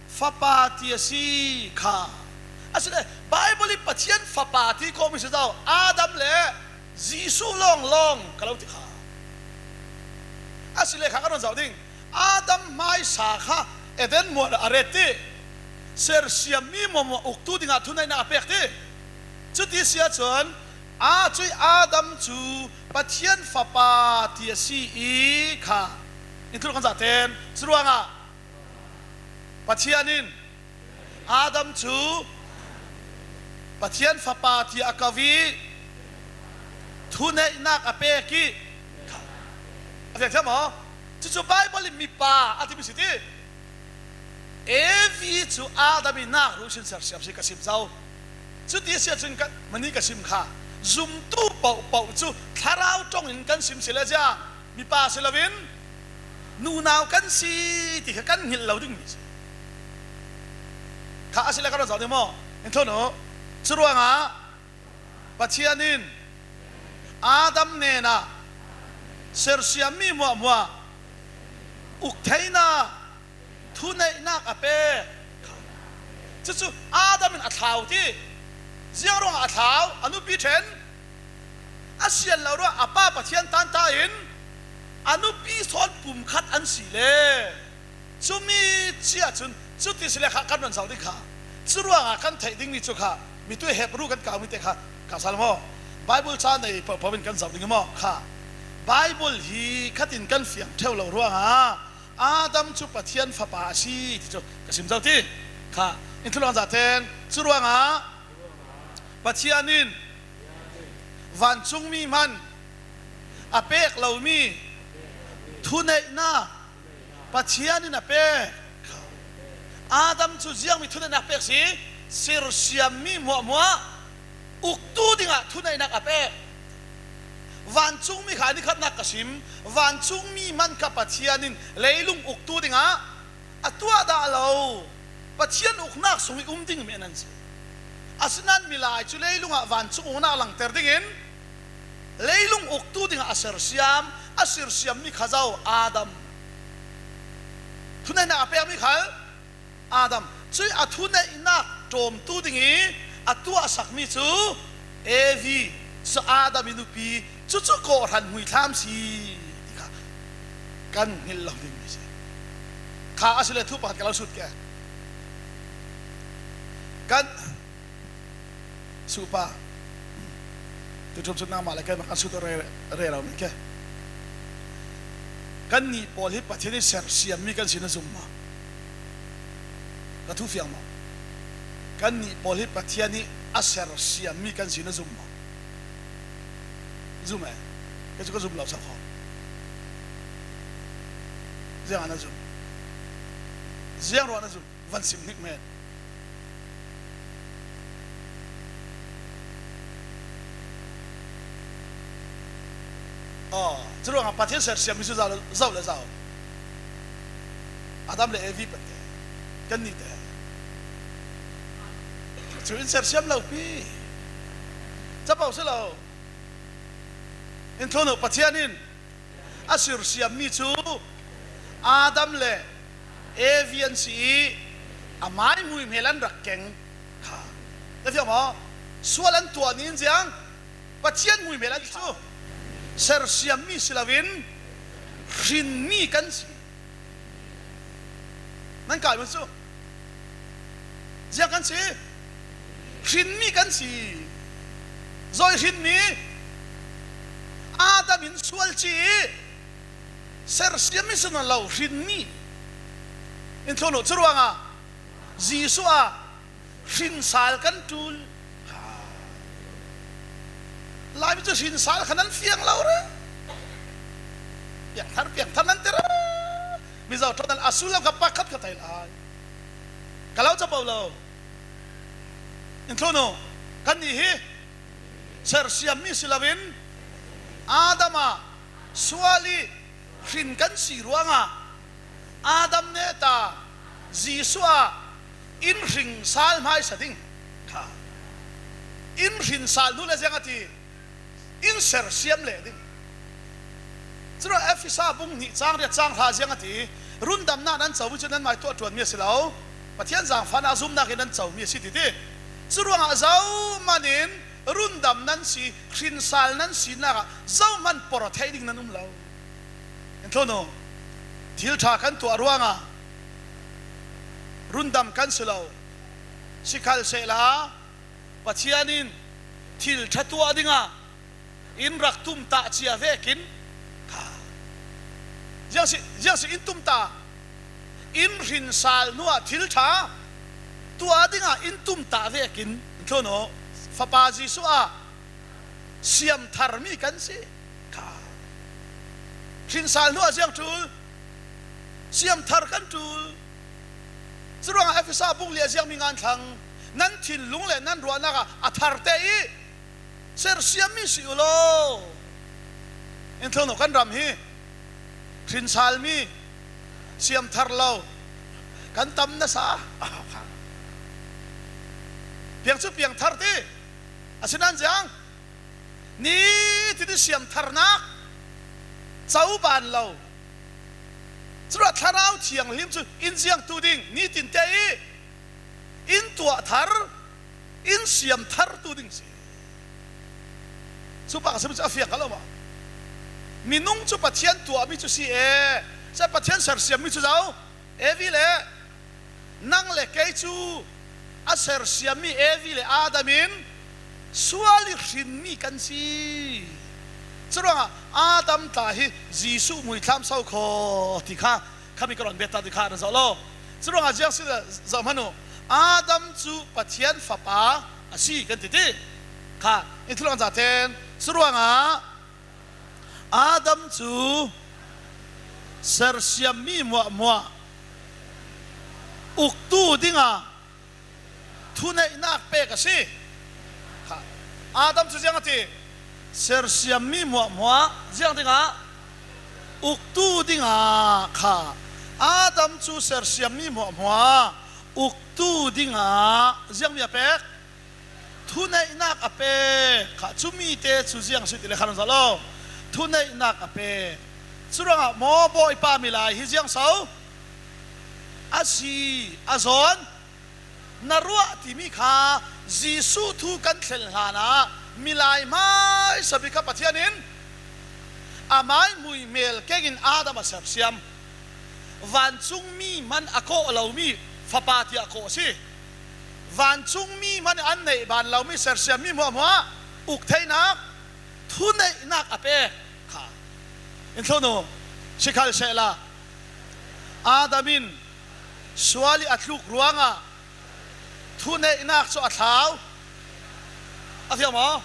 fapa ti a si kha. Asile Baibal in Pathian fapa ti kawmi si zo Adam le Jesuh lawnglawng ka lo ti kha. Asile kha ka run zoh ding. Adam hmaisa kha Eden mual a ret ti, sersiammi muahmuah uktu dingah thuneihnak a pek ti. Cuti si ahcun aa cuih Adam cu Pathian fapa ti a si i kha. In thil kan zahten curuangah Pathian in Adam cu Pathian fapa tiah a ko i thuneihnak a pek i kha. A fiangthiam maw? Cucu Baibal in mipa a timi si ti. Evi cu Adam i nak ruh sin sersiam si ka sim zo. Cuti si ahcun kan mani ka sim kha. Zumtu pohpoh cu thlarau ṭong in kan sim si le ziang, mipa si loin nunau kan si ti kha kan hngilh lo dingmi si. Kha a si le kan run zoh ding maw? In thlun uh. Curuangah Pathian in Adam nena sersiam mi muahmuah uk theihna thuneihnak a pek. Cucu Adam in a thlau ti. Ziang ruangah a thlau? A nupi ṭhen a sian lo ruangah a pa Pathian tanta in a nupi sawn pumkhat an si le. Cumi ciah cun cuti si le kha kan run zo ding kha. Cu ruangah kan theih dingmi cu kha, mi tui Hebru kan kau mite kha, kau sal maw? Bible ca nei pohpoh in kan zoh ding maw kha. Bible hi khatin kan fiang ṭheu lo ruangah Adam cu Pathian fapa a si ti cu ka sim zo ti kha. In thuluang zaten cu ruangah Pathian in vancungmi man a pek lomi thuneihna Pathian in a pek. Adam cu ziangmi thuneihnak pek si? Sersiammi muahmuah uktu dingah thuneihnak a pek. Vancungmi kha ni khatnak ka sim. Vancungmi man kha Pathian in leilung uktu dingah a tuah dah lo. Pathian uknak sung i um ding men an si. Asinain milai cu leilungah vancung uknak langter dingin leilung uktu dingah a sersiam, a sersiammi kha zo Adam. Thuneihnak a pekmi khal Adam. Cuih a thuneihnak ṭawmtu ding i a tuahsakmi cu Evi, cu Adam i nupi, cucu kawhhran hmuithlam si ti kha kan hngilh lo ding mi si. Kha a si le thu pakhat ka lo sut ke. Kan suhpa. Tuṭum cu nangmah le keimah kan sut rero men ke. Kannih pawl hi Pathian i sersiammi kan si na zum maw? Ka thu fiang maw? Kannih pawl hi Pathian i a sersiammi kan si na zum maw? Zum e. Kei cu ka zum lo sa kho. Ziangah na zum? Ziang ruah na zum? Van sim hnik men. Aw, curuangah Pathian sersiammi cu zoh le zoh. Adam le Evi pate, kannih te. Cu in sersiam lo pi. Capo si lo. In thlun uh, Pathian in a sersiammi cu Adam le Evi an si i a mai muihmel an rak keng kha. Na fiang maw? Sual an tuah ni in ziang Pathian muihmel an si cu sersiammi si loin hrinmi kan si. Nan kai man cu. Ziang kan si? Hrinmi kan si. Zawi hrinmi? Adam in sual ci i sersiammi si nawn lo, hrinmi. In thlun uh, curuangah Jesuh ah hrinsal kan ṭul. Laimi cu hrinsal kha nan fiang lo re. Piangthar, piangthar nan ti re. Mizo ṭawnan a sullam kha pakhat kha thei lai. Ka lo capo lo. In thlun uh, kannih hi sersiammi si loin Adam ah sual i hrin kan si ruangah Adam neta Jesuh ah in hrinsal hmaisa ding kha. In hrinsal hnu le ziang a ti, in sersiam leh ding. Curuangah Efesa bung hnih cang riat cang hra ziang a ti, rundamna nan comi cu nanmah i tuah ṭuanmi a si lo, Pathian zangfahna a zumnakin nan comi a si titi. Curuangah zohmanin rundam nan si, hrinsal nan sinakah zohman por thei ding nan um lo. In thlun uh, thil ṭha kan tuah ruangah rundam kan si lo. Sikhalsehla Pathian in thil ṭha tuah dingah in rak tumtah cia vekin kha. Ziangsi, ziangsi in tumtah, in hrinsal hnuah thil ṭha tuah dingah in tumtah vekin, in thlun uh, Fapa Jesuh ah siamtharmi kan si kha. Hrinsal hnuah ziang ṭul, siamthar kan ṭul. Curuangah Efesa bung li a ziangmi ngan thlang, nan thinlung le nan ruahnak ah a tharte i sersiammi si uh law. In thlun uh, kan ram hi hrinsalmi, siamthar lo kan tam nasa. Piang cu piangthar ti, asinan ziang ni nitin i siamtharnak co ban lo. Curuangah Thlarau Thianghlim cu in ziangtu ding, nitinte i in tuahthar, in siamthartu ding si. Cupa ka sim cu a fiang ka lo maw? Minung cu Pathian tuahmi cu si e. Sia Pathian sersiammi cu zo. Evi le nang le kei cu a sersiammi Evi le Adam in sual i hrinmi kan si. Curuangah Adam tla hi Jesuh muithlam so khaw ti kha khami ka rawn bet ta ti kha na zoh lo. Curuangah ziang si zoh hmanh uh, Adam cu Pathian fapa a si kan ti ti kha in thulangza ten. Curuangah Adam cu sersiammi muahmuah uktu dinga thuneihnak pek a si. Kha. Adam cu ziang a ti, sersiammi muahmuah ziang dingah uktu dingah kha. Adam cu sersiammi muahmuah uktu dingah ziangmi a pek, thuneihnak a pek kha. Cumite cu ziang si ti le khan zalo, thuneihnak a pek. Curuangah maw Bawipa, milai hi ziang so a si, a zawn na ruah timi kha Jesuh thu kan thlen hlanah milai hmaisabik kha Pathian in a mai muihmel kengin Adam a sersiam. Vancungmi man a kawh lomi fapa tiah a kawh a si. Vancungmi man an neih ban lomi sersiammi hmuahhmuah uk theinak thuneihnak a pek kha in thlun uh. Sikhal sehla Adam in sual i a tluk ruangah thuneihnak cu a thlau. A fiang maw?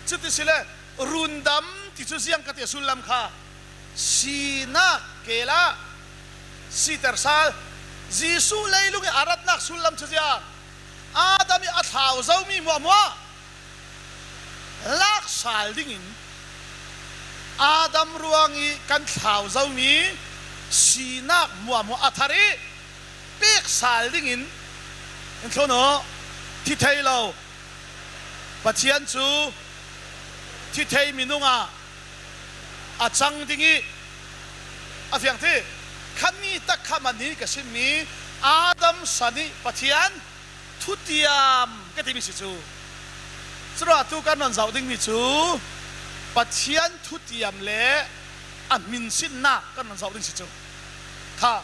Cuti si le rundam ti cu ziang ka ti a sullam kha sinak keel ah siter sal. Jesuh leilung i a ratnak sullam cu ziang Adam i a thlau zomi hmuahhmuah lak sal dingin Adam ruang i kan thlau zomi sinak hmuahhmuah a thar i pek sal dingin in thlun uh. Thi thei lo Pathian cu thi thei minung ah a cang ding i a fiang ti. Khami tak kha mani ka simmi Adam san i Pathian thutiam ka timi si cu. Curuah tu kan rawn zoh dingmi cu Pathian thutiam le a hminsinnak kan rawn zoh ding si cu. Kha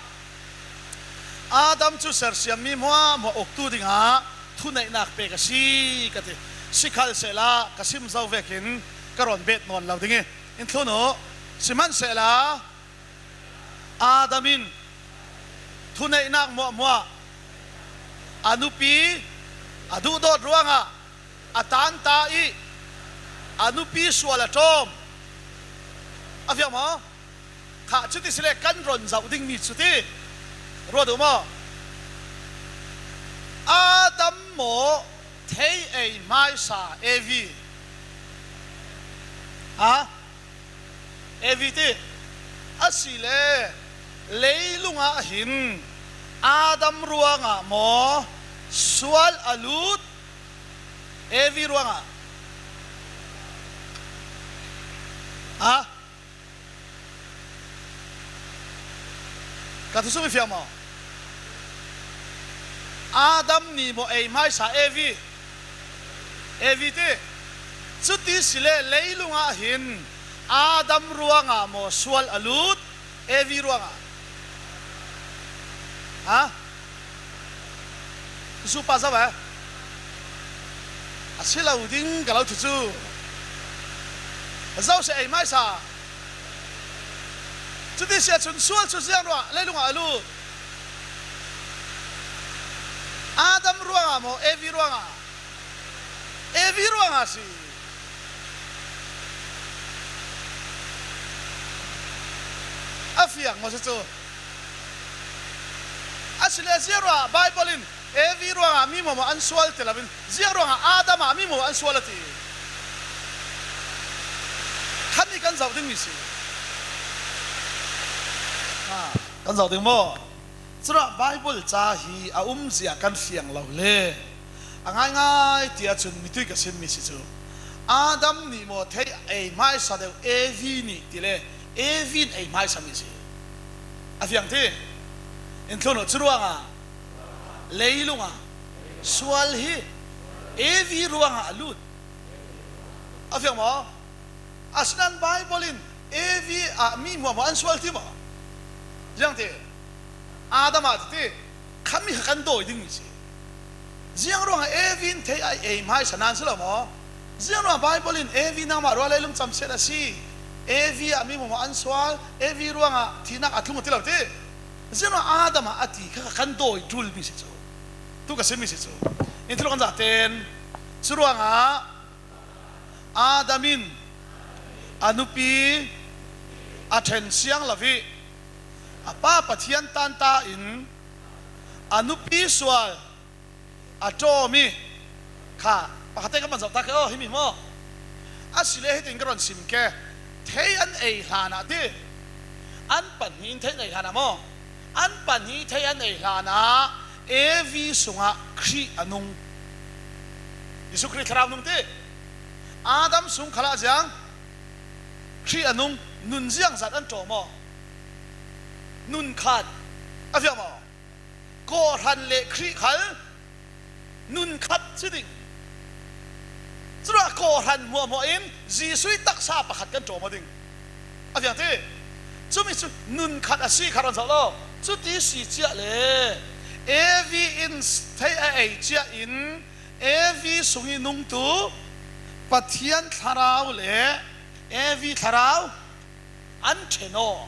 Adam cu sersiammi hmuahhmuah uktu dingah thuneihnak pek a si ka ti. Sikhal sehla ka sim zo vekin ka rawn bet nawn lo ding i in thlun uh. Sihmanhsehla Adam in thuneihnak hmuahhmuah a nupi a duhdawt ruangah a tanta i a nupi sual a ṭawm. A fiang maw? Kha cuti si le kan rawn zoh dingmi cuti ruat uh maw? Adam maw thei ei hmaisa Evi? Ha? Evi ti a si le leilung ah hin Adam ruangah maw sual a lut? Evi ruangah. Ha? Ka thusum i fiang maw? Adam ni maw ei hmaisa Evi? Evi ti. Cuti si le leilung ah hin Adam ruangah maw sual a lut? Evi ruangah. Ha? Zupa zo eh? A si lo ding ka lo thu cu. Zo si ei hmaisa. Cuti si ahcun sual cu ziang ruah leilung ah a lut? Adam ruangah maw Evi ruangah? Evi ruangah si. A fiang maw si cu? A si le ziang ruah Baibal in Evi ruangah mi maw maw an sual ti lo in ziang ruangah Adam ah mi maw an sual a ti? Khan i kan zoh dingmi si. Ha, kan zoh ding maw? Curuah Baibal ca hi a umzia kan fiang lo le a ngaingai ti ahcun mitui ka simmi si cu. Adam nih maw, thei ei hmaisa deuh, Evi nih ti le, Evi in ei hmaisa mi si. A fiang ti. In thlun uh, cu ruangah leilungah sual hi Evi ruangah a lut. A fiang maw? Asinan Bible in Evi ah mi hmuahhmuah an sual ti maw? Ziang ti. Adam ah ti ti. Kha mi kha kan dawi ding mi si. Ziang ruangah Evi in thei a ei hmaisa nan si lo maw? Ziang ruangah Bible in Evi nangmah ruangah leilung camsiat a si, Evi ah mi hmuahhmuah an sual, Evi ruangah thihnak a tlung a ti lo ti. Ziang ruangah Adam ah a ti kha kha kan dawi tul mi si cu. Tu ka sim mi si cu. In thil kan zahten. Cu ruangah Adam in a nupi a ṭhen siang lo ih a pa Pathian tanta in a nupi sual a ṭawm ih kha pakhatte ka man zoh ta ke aw, himi maw? A si le hitin ka ron sim ke. Thei an ei hlanah ti. An pahnih in thei an ei hlanah maw? An pahnih thei an ei hlanah Evi sungah Khrih a nung. Jesuh Khrih Thlarau nung ti. Adam sung khalah ziang Khrih a nung, nun ziangzat an ṭawm aw. Nun khat. A fiam aw. Kawhhran le Khrih khal nun khat si ding. Curuah kawhhran hmuahhmuah in Jesuh ih taksa pakhat kan ṭawm aw ding. A fiang ti. Cumi cu nun khat a si khat ron zoh lo. Cuti si ciah le Evi in thei a ei ciah in Evi sung ih nungtu Pathian Thlarau le Evi Thlarau an ṭhen aw.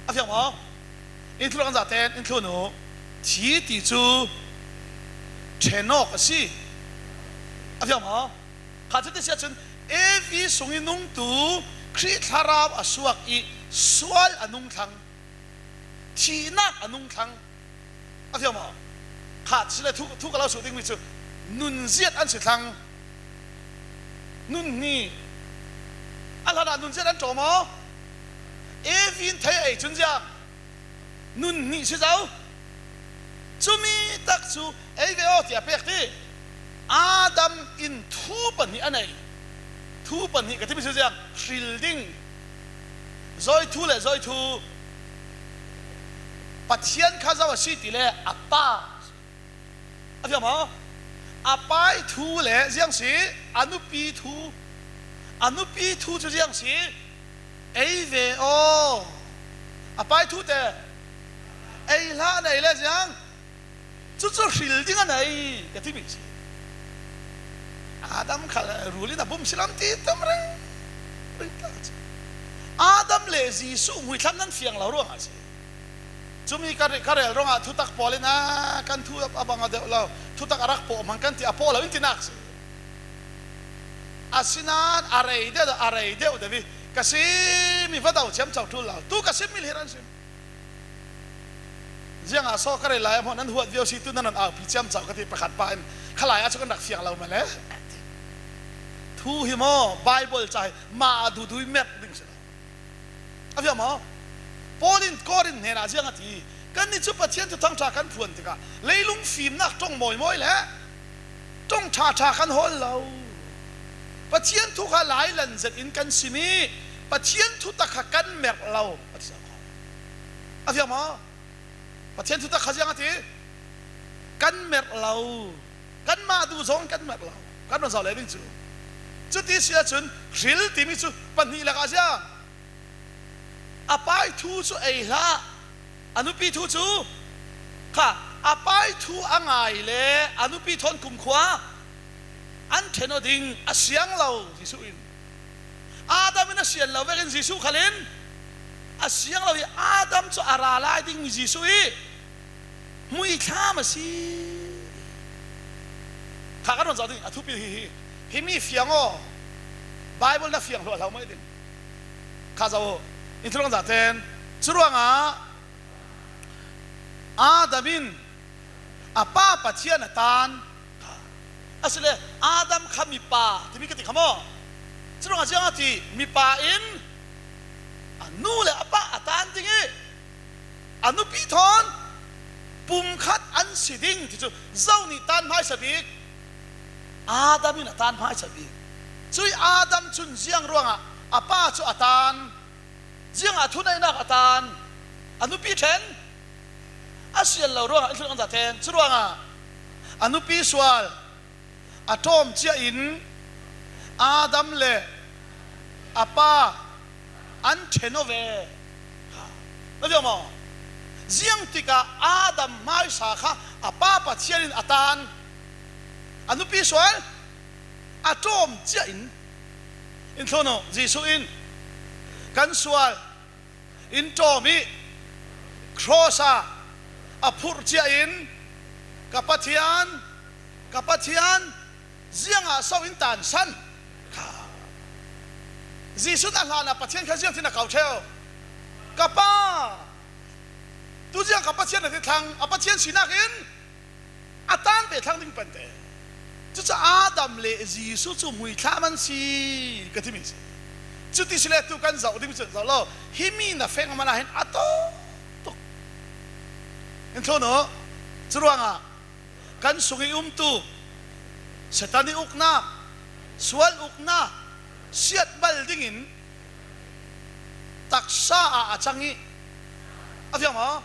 A fiang maw? In thlun kan zahten in thlun uh. Thi ti cu ṭhen awk a si. A fiang maw? Kha cu ti si ahcun Evi sung ih nungtu Khrih Thlarau a suak ih sual a nung thlang. Thihnak a nung thlang. A fiam aw. Kha si le thu, thu ka lo suh dingmi cu nunziat an si thlang. Nun hnih. A hlanah nunziat an ṭawm aw. Evi in thei ei cun ziang nun hnih si zo. Cumi tak cu ei ve aw tiah pek ti. Adam in thu pahnih a nei. Thu pahnih ka timi cu ziang hril ding. Zawi thu le zawi thu. Pathian kha zo a si ti le a pa. A fiam aw. A pa ih thu le ziang si, a nupi thu. A nupi thu cu ziang si, ei ve aw. A pa ih thu te ei hlah a nei le ziang. Cucu hril ding a nei ka timi si. Adam khal rul in a bum si lam ti tam reng reng ta si. Adam le Jesuh muithlam nan fiang lo ruangah si. Cumi ka re-, ka rel ruangah thutak pawl in a kan thu a bang a deuh lo, thutak a rak pawh hmang kan ti a pawh lo in tinak si. Asinan a rei deuh, a rei deuh deuh ih ka sim ih va do ciamco ṭul lo. Tu ka sim mi lih an sim. Ziangah saw ka rei lai a hmuh nan huat viau si tu nan an aupi ciamco ka ti pakhat pa in kha lai ah cu kan rak fiang lo mah le. Thu hi maw, Bible ca hi mah a duhdui merh ding si lo. A fiam maw? Paul in Korin hnenah ziang a ti, kannih cu Pathian thuthang ṭha kan phuan tikah leilung fimnak ṭong mawimawi le ṭong ṭhaṭha kan hawl lo. Pathian thu kha lailan zet in kan sim ih Pathian thutak kha kan merh lo a ti zo kho. A fiam maw? Pathian thutak kha ziang a ti, kan merh lo. Kanmah duh zong kan merh lo. Kan run zoh leh ding cu. Cuti si ahcun hril timi cu pahnih lakah ziang. A pa ih thu cu ei hlah. A nupi thu cu kha a pa ih thu a ngai le a nupi thawn kumkhua an ṭhen aw ding a siang lo Jesuh in. Adam in a sian lo vekin Jesuh khal in a siang lo ih Adam cu a ra lai dingmi Jesuh ih muithlam a si. Kha kan run zoh ding a thupi hi hi. Himi fiang aw. Bible na fiang hluahhlo mai ding. Kha zoh uh. In thulung zahten. Curuangah Adam in a pa Pathian a taan. Asile Adam kha mipa timi ka ti kha maw? Curuangah ziang a ti, mipa in a nu le a pa a taan ding ih a nupi thawn pumkhat an si ding ti cu zo nih taan hmaisa bik? Adam in a taan hmaisa bik. Cui Adam cun ziang ruangah a pa cu a tan? Ziangah thuneihnak a tan? A nupi ṭhen a sial lo ruangah in thlun an zaten cu ruangah a nupi sual a ṭawm ciah in Adam le a pa an ṭhen aw ve. Na fiang maw? Ziang tikah Adam hmaisa kha a pa Pathian in a tan? A nupi sual a ṭawm ciah in, in thlun uh, Jesuh in kan sual in ṭawm ih cross ah a phurh ciah in, ka Pathian, ka Pathian, ziangah so in tansan? Jesuh in a hlanah Pathian kha ziangtin a ko ṭheu? Ka Pa. Tuziang ka Pathian a ti thlang, a Pathian sinak in a tan ve thlang ding pante. Cucu Adam le Jesuh cu muithlam an si ka timi si. Cuti si le tu kan zoh ding cu zoh lo. Himi na feng mana hin a tawk tuk. In thlun uh, curuangah kan sung ih umtu Satan ih uknak, sual uknak siatbal dingin taksa ah a cang ih, a fiang maw?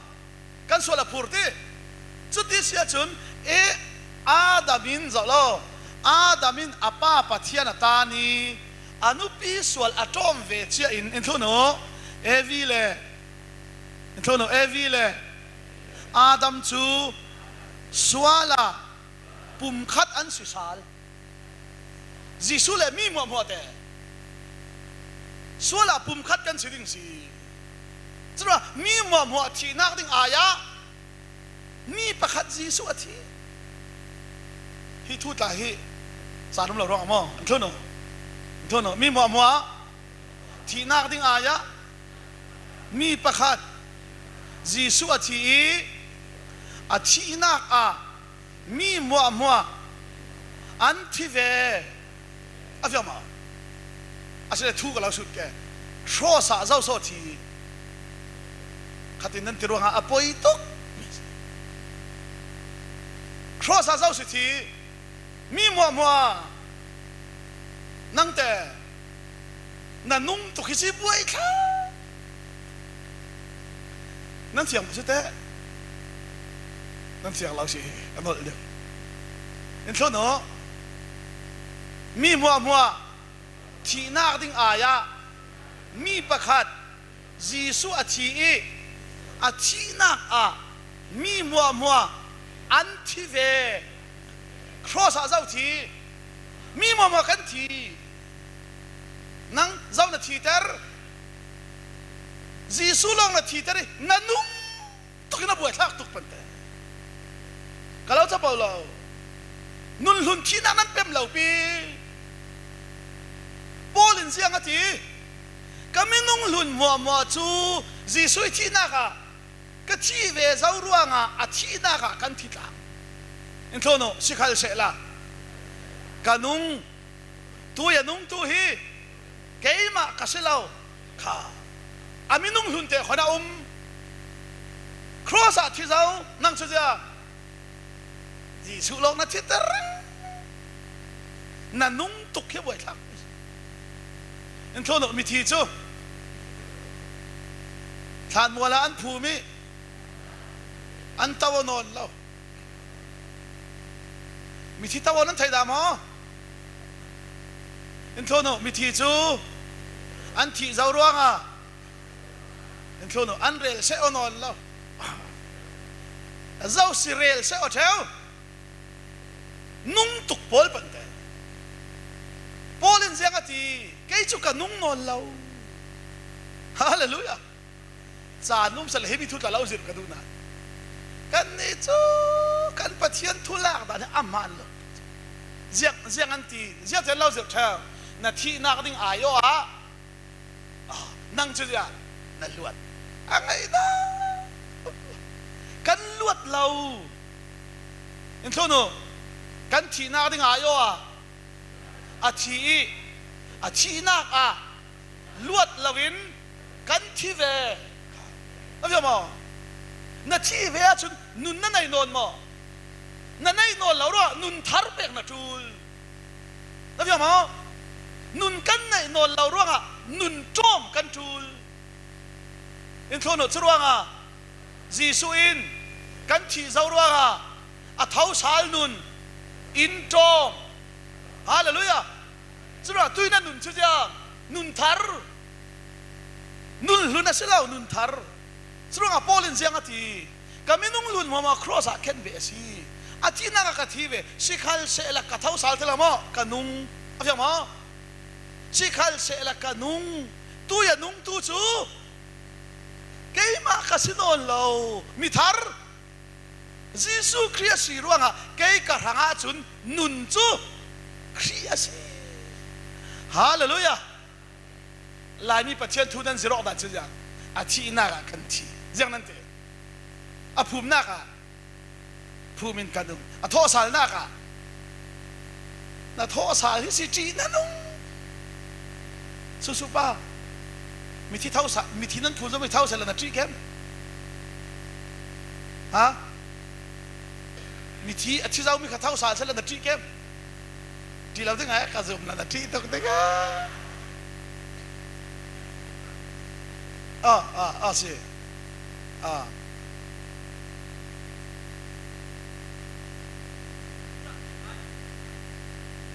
Kan sual a phur ti. Cuti si ahcun, eh, Adam in zoh lo. Adam in a pa Pathian a tan ih a nupi sual a ṭawm ve ciah in, in thlun uh, Evi le, in thlun uh, Evi le Adam cu sual ah pumkhat an si sal. Jesuh le mi hmuahhmuah te sual ah pumkhat kan si ding si. Curuangah mi hmuahhmuah thihnak ding ai-ah mi pakhat Jesuh a thi. Hi thu tla hi caan um lo ruangah maw? An thlun uh. An thlun uh. Mi hmuahhmuah thihnak ding ai-ah mi pakhat Jesuh a thi ih a thihnak ah mi hmuahhmuah an thi ve. A fiang maw? Asile thu ka lo sut ke. Cross ah zo so thi? Khatin nan ti ruangah a poi tuk. Cross ah zo si thi? Mi hmuahhmuah nangte na nung tuk hi si buai thla. Nan fiang maw si teh? Nan fiang lo si hi, a nolh ding. In thlun uh. Mi hmuahhmuah thihnak ding ai-ah mi pakhat Jesuh a thi ih a thihnak ah mi hmuahhmuah an thi ve. Cross ah zo thi? Mi hmuahhmuah kan thi. Nang zo na thiter? Jesuh lawng na thiter ih na nung tukin a buaithlak tuk pante. Ka lo capo lo. Nunhlun thihnak nan pem lopi. Paul in ziang a ti? Ka minung hlun hmuahhmuah cu Jesuh ih thihnak ah ka thih ve zo ruangah a thihnak ah kan thi tlang. In thlun uh, sikhalsehla ka nung, tui a nungtu hi keimah ka si lo kha. A minung hlunte khon a um. Cross ah thi zo, nang cu ziang? Jesuh lawng na thiter. Na nung tuk hi buaithlak. In thlun uh, mithi cu thlanmual ah an phum ih an to aw nawn lo. Mithi to aw nan theih dah maw? In thlun uh, mithi cu an thih zo ruangah, in thlun uh, an rel seh aw nawn lo. Zo si rel seh aw ṭheu. Nung tuk pawl pante. Paul in ziang a ti? Kei cu ka nung nawn lo. Halleluiah. Caan um sa le himi thu tla lo zirh ka duhna. Kannih cu kan Pathian thu lak dan hi a hmaan lo. Ziang, ziang an ti, ziangtin lo zirh ṭheu? Na thihnak ding ai-awh ah, ah, nang cu ziang na luat. A ngaihna kan luat lo. In thlun uh, kan thihnak ding ai-awh ah a thi ih a thihnak ah luat loin kan thi ve. Na fiang maw? Na thih ve ahcun nun na nei nawn maw? Na neih nawn lo ruah nun thar pek na ṭul. Na fiang maw? Nun kan neih nawn lo ruangah nun ṭawm kan ṭul. In thlun uh, curuangah Jesuh in kan thih zo ruangah a thosal nun in ṭawm. Halleluiah. Curuangah tuinak nun ci ziang, nun thar. Nun hlun a si lo, nun thar. Curuangah Paul in ziang a ti, ka minung lun muahmuah cross ah khen ve a si. A thihnak ah ka thi ve, sikhal sehlak ka thosal thei lo maw, ka nung. A fiang maw? Sikhal sehlak ka nung. Tui a nungtu cu keimah ka si nawn lo, mi thar. Jesuh Khrih a si ruangah kei ka hrangah cun nun cu Khrih a si. Halleluiah. Laimi Pathian thu nan zir awk dan cu ziang, a thihnak ah kan thi. Ziang nan ti. A phumnak ah phum in ka nung. A thawhsalnak ah na thawhsal hi si ṭih na nung. Susupa, mithi thawhsal, mithi nan phum zo, mithi thawhsal na ṭih kem? Ha? Mithi a thi zo mi kha thawhsal sala na ṭih kem? Ṭih lo ding a, ka zum na na ṭih tuk ding a. Ah, ah, ah, si. Ah.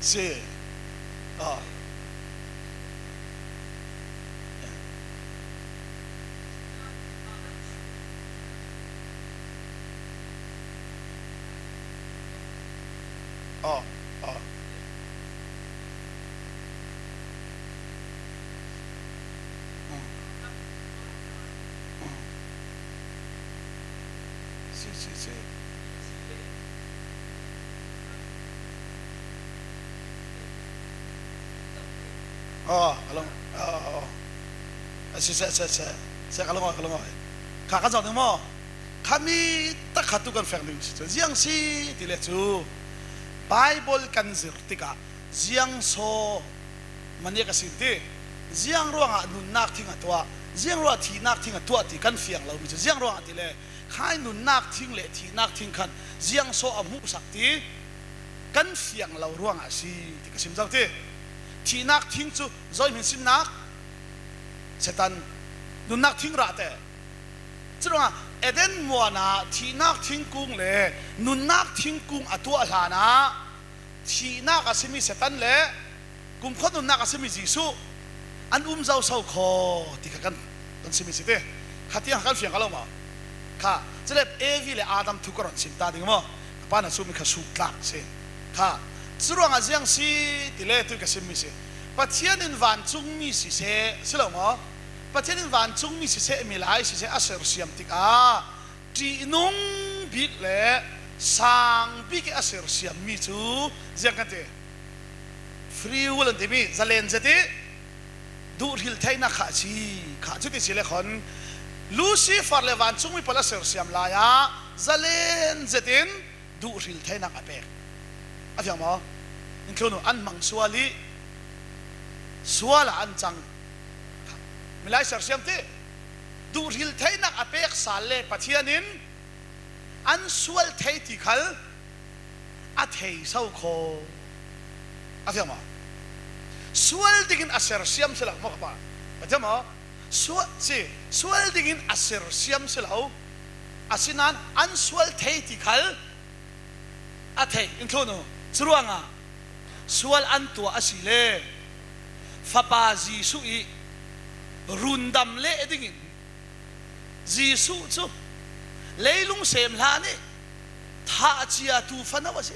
Si. Ah. Oh, oh. Mm. Mm. Si, si, si. Oh, ka lung, oh, oh. Si, si, si, si. Si, ka lung, ka lung. Ka, ka zong ding maw? Kha mi tak khat tu kan feng ding si cu. Ziang si ti le cu Bible kan zir tikah ziang saw mania ka sin ti. Ziang ruangah nunnak thing a tuah, ziang ruangah thihnak thing a tuah ti kan fiang lo mi cu. Ziang ruangah ti le khai nunnak thing le thihnak thing khan ziang saw a hmuhsak ti kan fiang lo ruangah si ti ka sim zo ti. Thihnak thing cu zo hi min simnak Satan, nunnak thing rah teh. Curuangah Eden muanah thihnak thingkung le nunnak thingkung a tuah hlanah thihnak a simi Satan le kumkhua nunnak a simi Jesuh an um zo so khaw ti kha kan, kan simi si ti. Kha tiang kan fiang ka lo maw? Kha, cule Evi le Adam thu ka ron sim ta ding maw? Ka pa na sumi kha suk tlak si. Kha, curuangah ziang si ti le tu ka simmi si. Pathian in vancungmi siseh, si lo maw? Pathian in vancungmi siseh, milai siseh a sersiam tikah ṭihnung bik le sang bik i a sersiammi cu ziang kan ti. Free will an timi zalen zet i duhhril theihnak kha a si. Kha cuti si le khon Lucifer le vancungmi pawl a sersiam lai ah zalen zet in duhhril theihnak a pek. A fiang maw? In thlun uh, an hmang sual i sual ah an cang. Milai sersiam ti duhhril theihnak a pek sal le Pathian in an sual thei ti khal a thei so khaw. A fiang maw? Sual dingin a sersiam si lo maw ka pa? A fiang maw? Sual si, sual dingin a sersiam si lo. Asinain an sual thei ti khal a thei, in thlun uh. Curuangah sual an tuah a si le Fapa Jesuh i rundam leh dingin Jesuh cu leilung sem hlan i thahcia tu fano a si.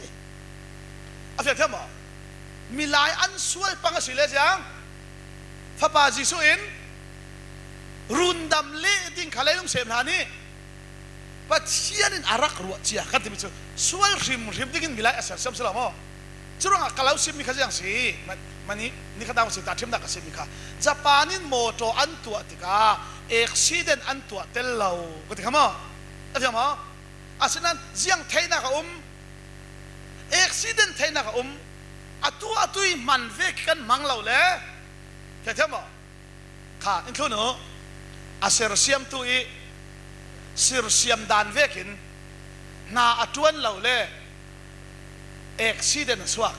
A fiang thiam maw? Milai an sual pang a si le ziang Fapa Jesuh in rundam leh ding kha leilung sem hlan i Pathian in a rak ruah cia kan timi cu sual hrimhrim dingin milai a sersiam si lo maw? Curuangah ka lo simmi kha ziang si, ma-, mani, ni khat dang si tahṭhimnak ka simmi kha. Japan in mawtaw an tuah tikah accident an tuah tel lo ka ti kha maw? A fiang maw? Asinain ziang theihnak a um, accident theihnak a um, a tuah a tui hman vek kan hmang lo le, fiang thiam maw? Kha, in thlun uh, a sersiamtu i sersiam dan vekin hna a ṭuan lo le accident a suak.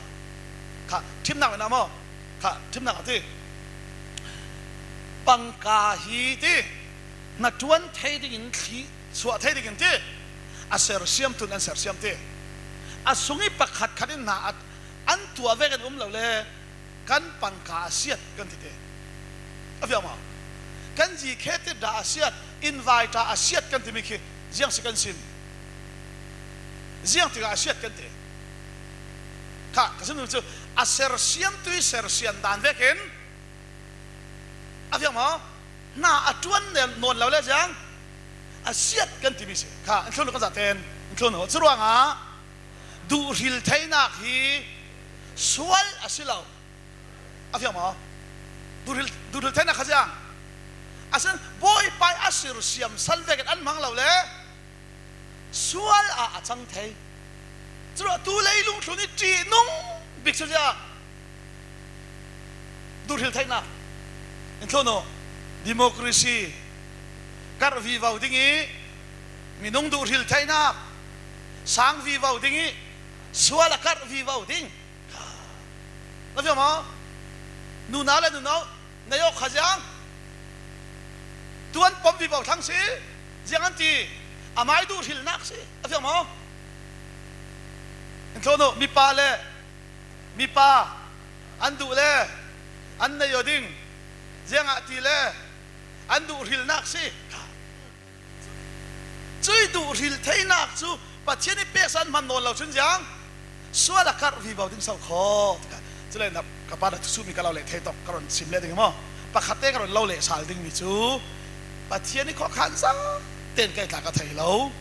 Kha, ṭhimnak in a maw? Kha, thimnak a ti. Pangka hi ti, hna ṭuan thei dingin thli suah thei dingin ti, a sersiamtu in an sersiam ti. A sung i pakhat khat in hna a, an tuah vekin um lo le, kan pangka a siat kan ti ti. A fiang maw? Kan zikhe ti dah a siat, invite a siat kan timi khi ziang si kan sim. Ziang tikah a siat kan ti. Kha, ka sim ding cu a sersiamtu i sersiam dan vekin, a fiang maw? Hna a ṭuan nawn lo le ziang a siat kan timi si. Kha, in thlun kan zahte in, in thlun. Curuangah duhhril theinak hi sual a si lo. A fiang maw? Duhhril, duhhril theinak kha ziang a si. Bawipa i a sersiam san vekin an hmang lo le sual ah a cang thei. Curuah tu leilung thlun i ṭihnung bik cu ziang duhhril theinak. In thlun uh, democracy karh vivo ding i minung duhhril theinak sang vivo ding i sual a karh vivo ding. Na fiang maw? Nunau le nunau na i awk kha ziang tuan pom vivo thlang si. Ziang an ti, a mai duhhrilnak si. A fiang maw? In thlun uh, mipa le mipa an duh le an nei aw ding, ziangahtile an duhhrilnak si. Cuih duhhril theinak cu Pathian i peksa an hman nawn lo cun ziang sual a karh vivo ding so khaw. Cule na, ka pa na thusumi ka lo leh thei tawk ka ron sim leh ding maw? Pakhatte ka ron lo leh sal dingmi cu Pathian i khuakhan zate in kei tla ka thei lo,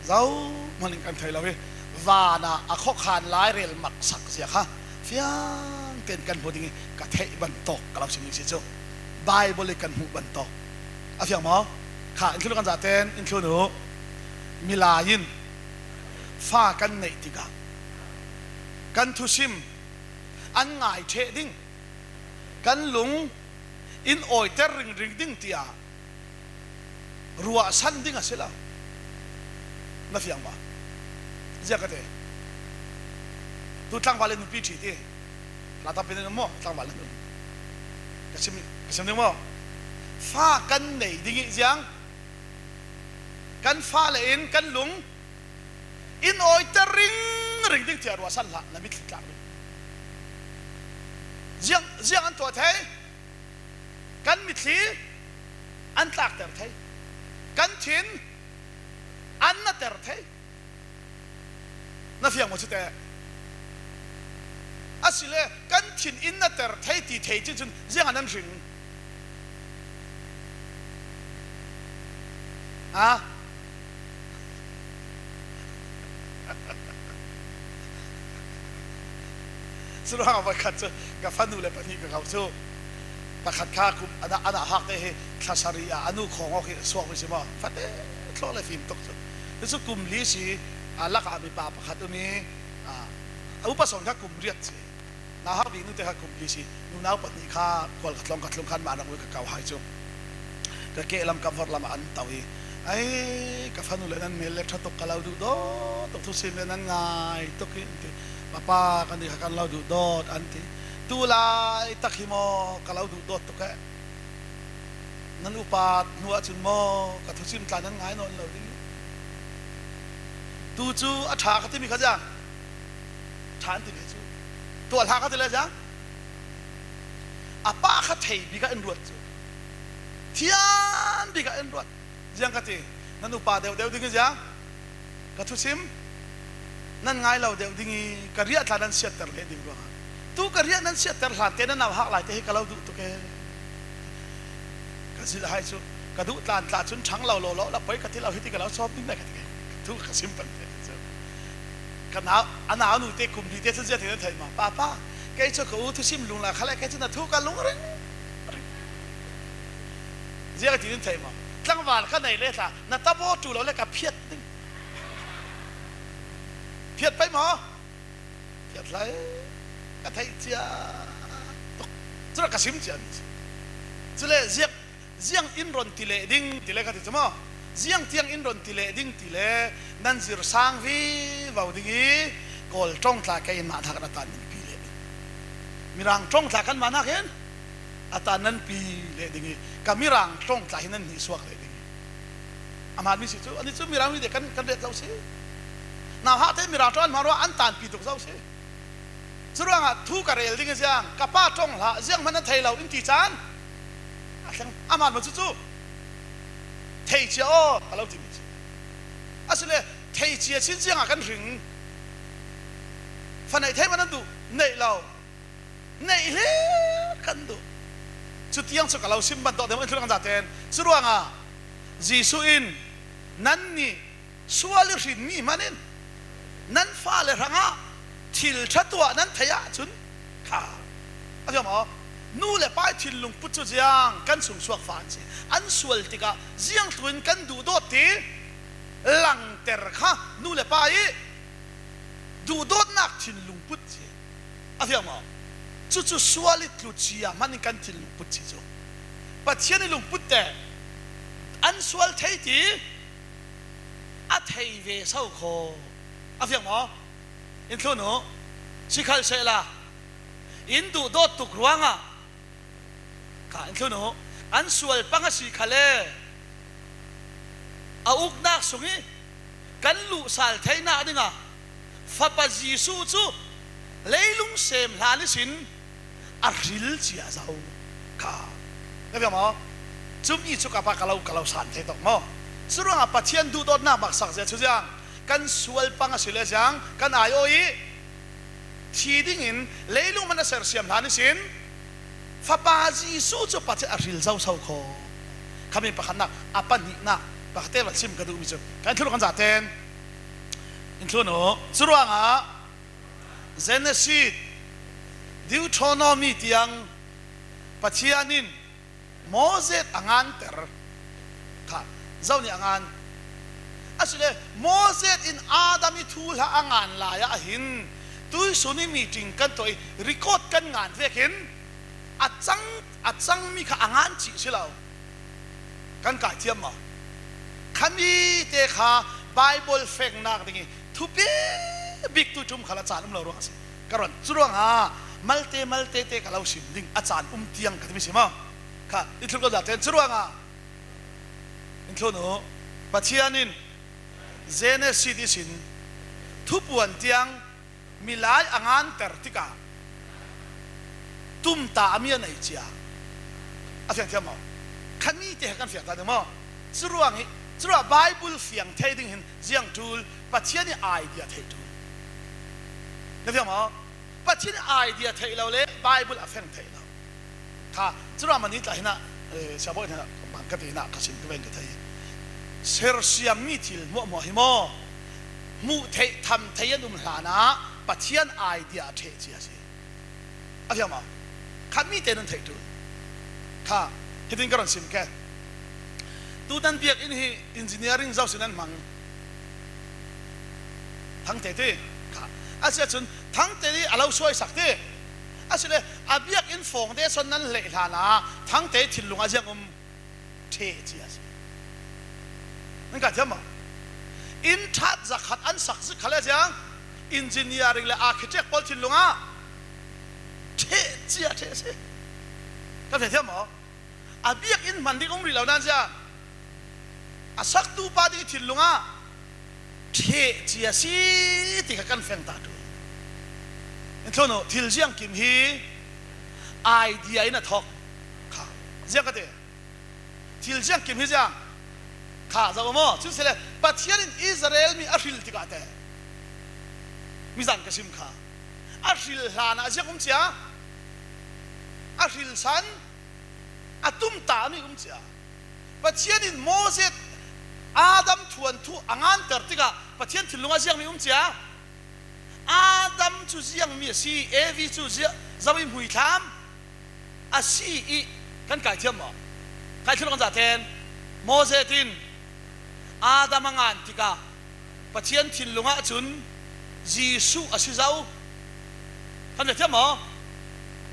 zohman in kan thei lo i, van ah a khuakhan lai rel maksak zia kha fiang tein kan hmu ding i, ka theih bantawk ka lo sim ding si cu Bible i kan hmuh bantawk. A fiang maw? Kha, in thlun kan zahte in, in thlun uh, milai in fa kan neih tikah kan thusim an ngai ṭheh ding, kan lung in awiter ringring ding tiah ruahsan ding a si lo. Na fiang maw? Ziak a ti. Tu tlangval in nupi ṭhi ti. Hla tampi nih maw, tlangval in. Ka sim, ka sim ding maw? Fa kan nei ding i ziang, kan fa le in kan lung in awiter ringring ding tiah ruahsan hlah, na mitthli tlak ding. Ziang, ziang an tuah thei? Kan mitthli an tlakter thei, kan thin an nater thei. Na fiang maw cute? Asile kan thin in nater thei ti thei cin cun ziangah nan hring? Ha? Curuangah voikhat cu ka fanu le pahnih ka ko cu, pakhat kha kum a na, a na hak te hi thla sarih ah a nu khawng awk hi suak mi si maw? Fate thlawh le fim tuk cu. Cucu kum li si, a lakah mipa pakhat um i, a, a upa sawn kha kum riat si. Nauhak bik nute kha kum li si, nunau pahnih kha khual ka tlawng ka tlung khan mah rak ka kau hai cu. Ka kehlam ka vorhlam ah an to i, ai, ka fanu le nan mel le ṭha tuk, ka lo duhdawt tuk, thusim le nan ngai tuk hi, an ti. Papa, kan nih kha kan lo duhdawt, an ti. Tu laitak hi maw ka lo duhdawt tuk eh? Nan upa hnu ahcun maw ka thusim tla nan ngai nawn lo ding hi. Tu cu a ṭha ka timi kha ziang? Ṭha an timi cu tuah hlah ka ti le ziang? A pa kha thei bikah in ruat cu, thiam bikah in ruat. Ziang ka ti, nan upa deuhdeuh ding hi ziang? Ka thusim nan ngai lo deuh ding i, ka riah tla nan siatter hleh ding ruangah. Tu ka riah nan siatter hlan te, nan nauhak lai te hi ka lo duh tuk e. Ka zilh hai cu, ka duh tlan tla cun ṭhang lo lo lo la poi ka ti lo, hiti ka lo sawm ding lai ka ti ke. Thu ka sim pan te cu. Ka nau, a nau nu te kum li te cun ziah te nan theih maw? Papa, kei cu ka u thusim lung lai kha le, kei cu na thu ka lung ring ring. Ziah ka ti nan theih maw? Tlangval ka nei le tla, na tabaw ṭu lo le ka phiat ding. Phiat pei maw? Phiat hlai. Ka theih cia tuk. Cule ka sim cia mi si. Cule ziak, ziang in ron ti leh ding ti le ka ti cu maw? Ziang tiang in ron ti leh ding ti le nan zir sang vivo ding i, Kawl ṭong tla kei in mah thak na tan in pi leh ding. Mirang ṭong tla kanmah nakin a ta nan pi leh ding hi. Ka Mirang ṭong tla hi nan hih suak leh ding hi. A man mi si cu, ani cu Mirang mite kan, kan ret zo si. Nauhahte Mirang ṭong an hmang ruangah an tanpi tuk zo si. Curuangah thu ka rel ding hi ziang, ka pa ṭong hlah, zianghman a thei lo in ti can a thleng, a man maw cucu? Thei cia aw, ka lo timi ci. Asile thei cia cin ziangah kan hring? Fa neih thei man an duh, neih lo. Neih hle kan duh. Cutiang cu ka lo sim ban tawh deuh in thlu kan zaten. Curuangah Jesuh in, nannih sual i hrin mi hmanin nan fale hrangah thil ṭha tuah nan theih ahcun kha. A fiang maw? Nu le pa i thinlung put cu ziang kan sungsuak fa an si. An sual tikah ziang tluin kan duhdawt ti langter kha nu le pa i duhdawtnak thinlung put si. A fiang maw? Cucu sual i tlu cia hmanin kan thinlung put si cu. Pathian i lungput te an sual thei ti a thei ve so kho. A fiang maw? In thlun uh, si khal sehla in duhdawt tuk ruangah kha in thlun uh, an sual pang a si khal e, a uknak sung i kan luhsal theihnak dingah Fapa Jesuh cu leilung sem hlan ihsin a hril cia zo kha. Na fiang maw? Cumi cu ka pa ka lo, ka lo san thei tawk maw? Curuangah Pathian duhdawtnak maksak zia cu ziang kan sual pang a si le ziang kan ai aw i thi dingin leilung hman a sersiam hlan ihsin Fapa Jesuh cu Pathian a hril zo so kho. Khami pakhatnak, a pahnihnak pakhatte van sim ka duhmi cu kan thlun kan zaten in thlun uh. Curuangah Genesis, Deuteronomy tiang Pathian in Moses a nganter kha, zo nih a ngan. Asile Moses in Adam i thuhla a ngan lai-ah hin tuisun i meeting kan tuah i record kan ngan vekin a cang, a cangmi kha a ngan cih si lo. Kan kaithiam maw? Khami te kha Bible fengnak ding i thupi bik tu ṭum khalah caan um lo ruang a si. Ka ruan cu ruangah malte malte te ka lo sim ding a caan um tiang ka timi si maw? Kha i thlun ko zaten cu ruangah in thlun uh. Pathian in Genesis ihsin thupuan tiang milai a nganter tikah tumta a mi a nei cia a fiangthiam maw? Khami te he kan fiangta ding maw? Curuang hi, curuah Bible fiang thei ding hin ziang ṭul, Pathian i idea theih ṭul. Na fiang maw? Pathian i idea theih lo le Bible a feng theih lo. Kha, curuah mani tla hinah, eh, siabawi hinah, man ka ti hinah, ka sin ka veng ka thei. Sersiammi thil hmuahhmuah hi maw? Hmuh theih, tham thei an um hlanah Pathian idea a ṭheh cia si. A fiang maw? Kha mite nan theih ṭul. Kha, hitin ka ron sim ke. Tutan biakinn hi engineering zo sin an hmang. Thangte ti. Kha. A si ahcun Thangte nih a lo suaisak ti. Asile a biakinn foundation nan hleih hlanah Thangte thinlung a ziang um ṭheh cia si. Nan ka thiam maw? Inn ṭhat zakhat an sak zik kha le ziang engineering le architect pawl thinlung ah ṭheh cia ṭheh si. Ka feh thiam maw? A biakinn hman ding um rih lo nan ziang a saktu pa ding i thinlung ah ṭheh cia si ti kha kan feng ta ṭul. In thlun uh, thil ziangkim hi idea in a thawk kha. Ziang ka ti. Thil ziangkim hi ziang kha zo maw? Cu si le Pathian in Israel mi a hril tikah te mizan ka sim kha. A hril hlanah ziang um cia, a hril san a tumta a mi um cia. Pathian in Moses, Adam thuanthu a nganter tikah Pathian thinlung a ziangmi um cia. Adam cu ziangmi a si, Evi cu zia-, zo i hmuithlam a si i kan kaithiam maw? Kaithiam kan zaten Moses in Adam a ngan tikah Pathian thinlung ahcun Jesuh a si zo. Kan ve thiam maw?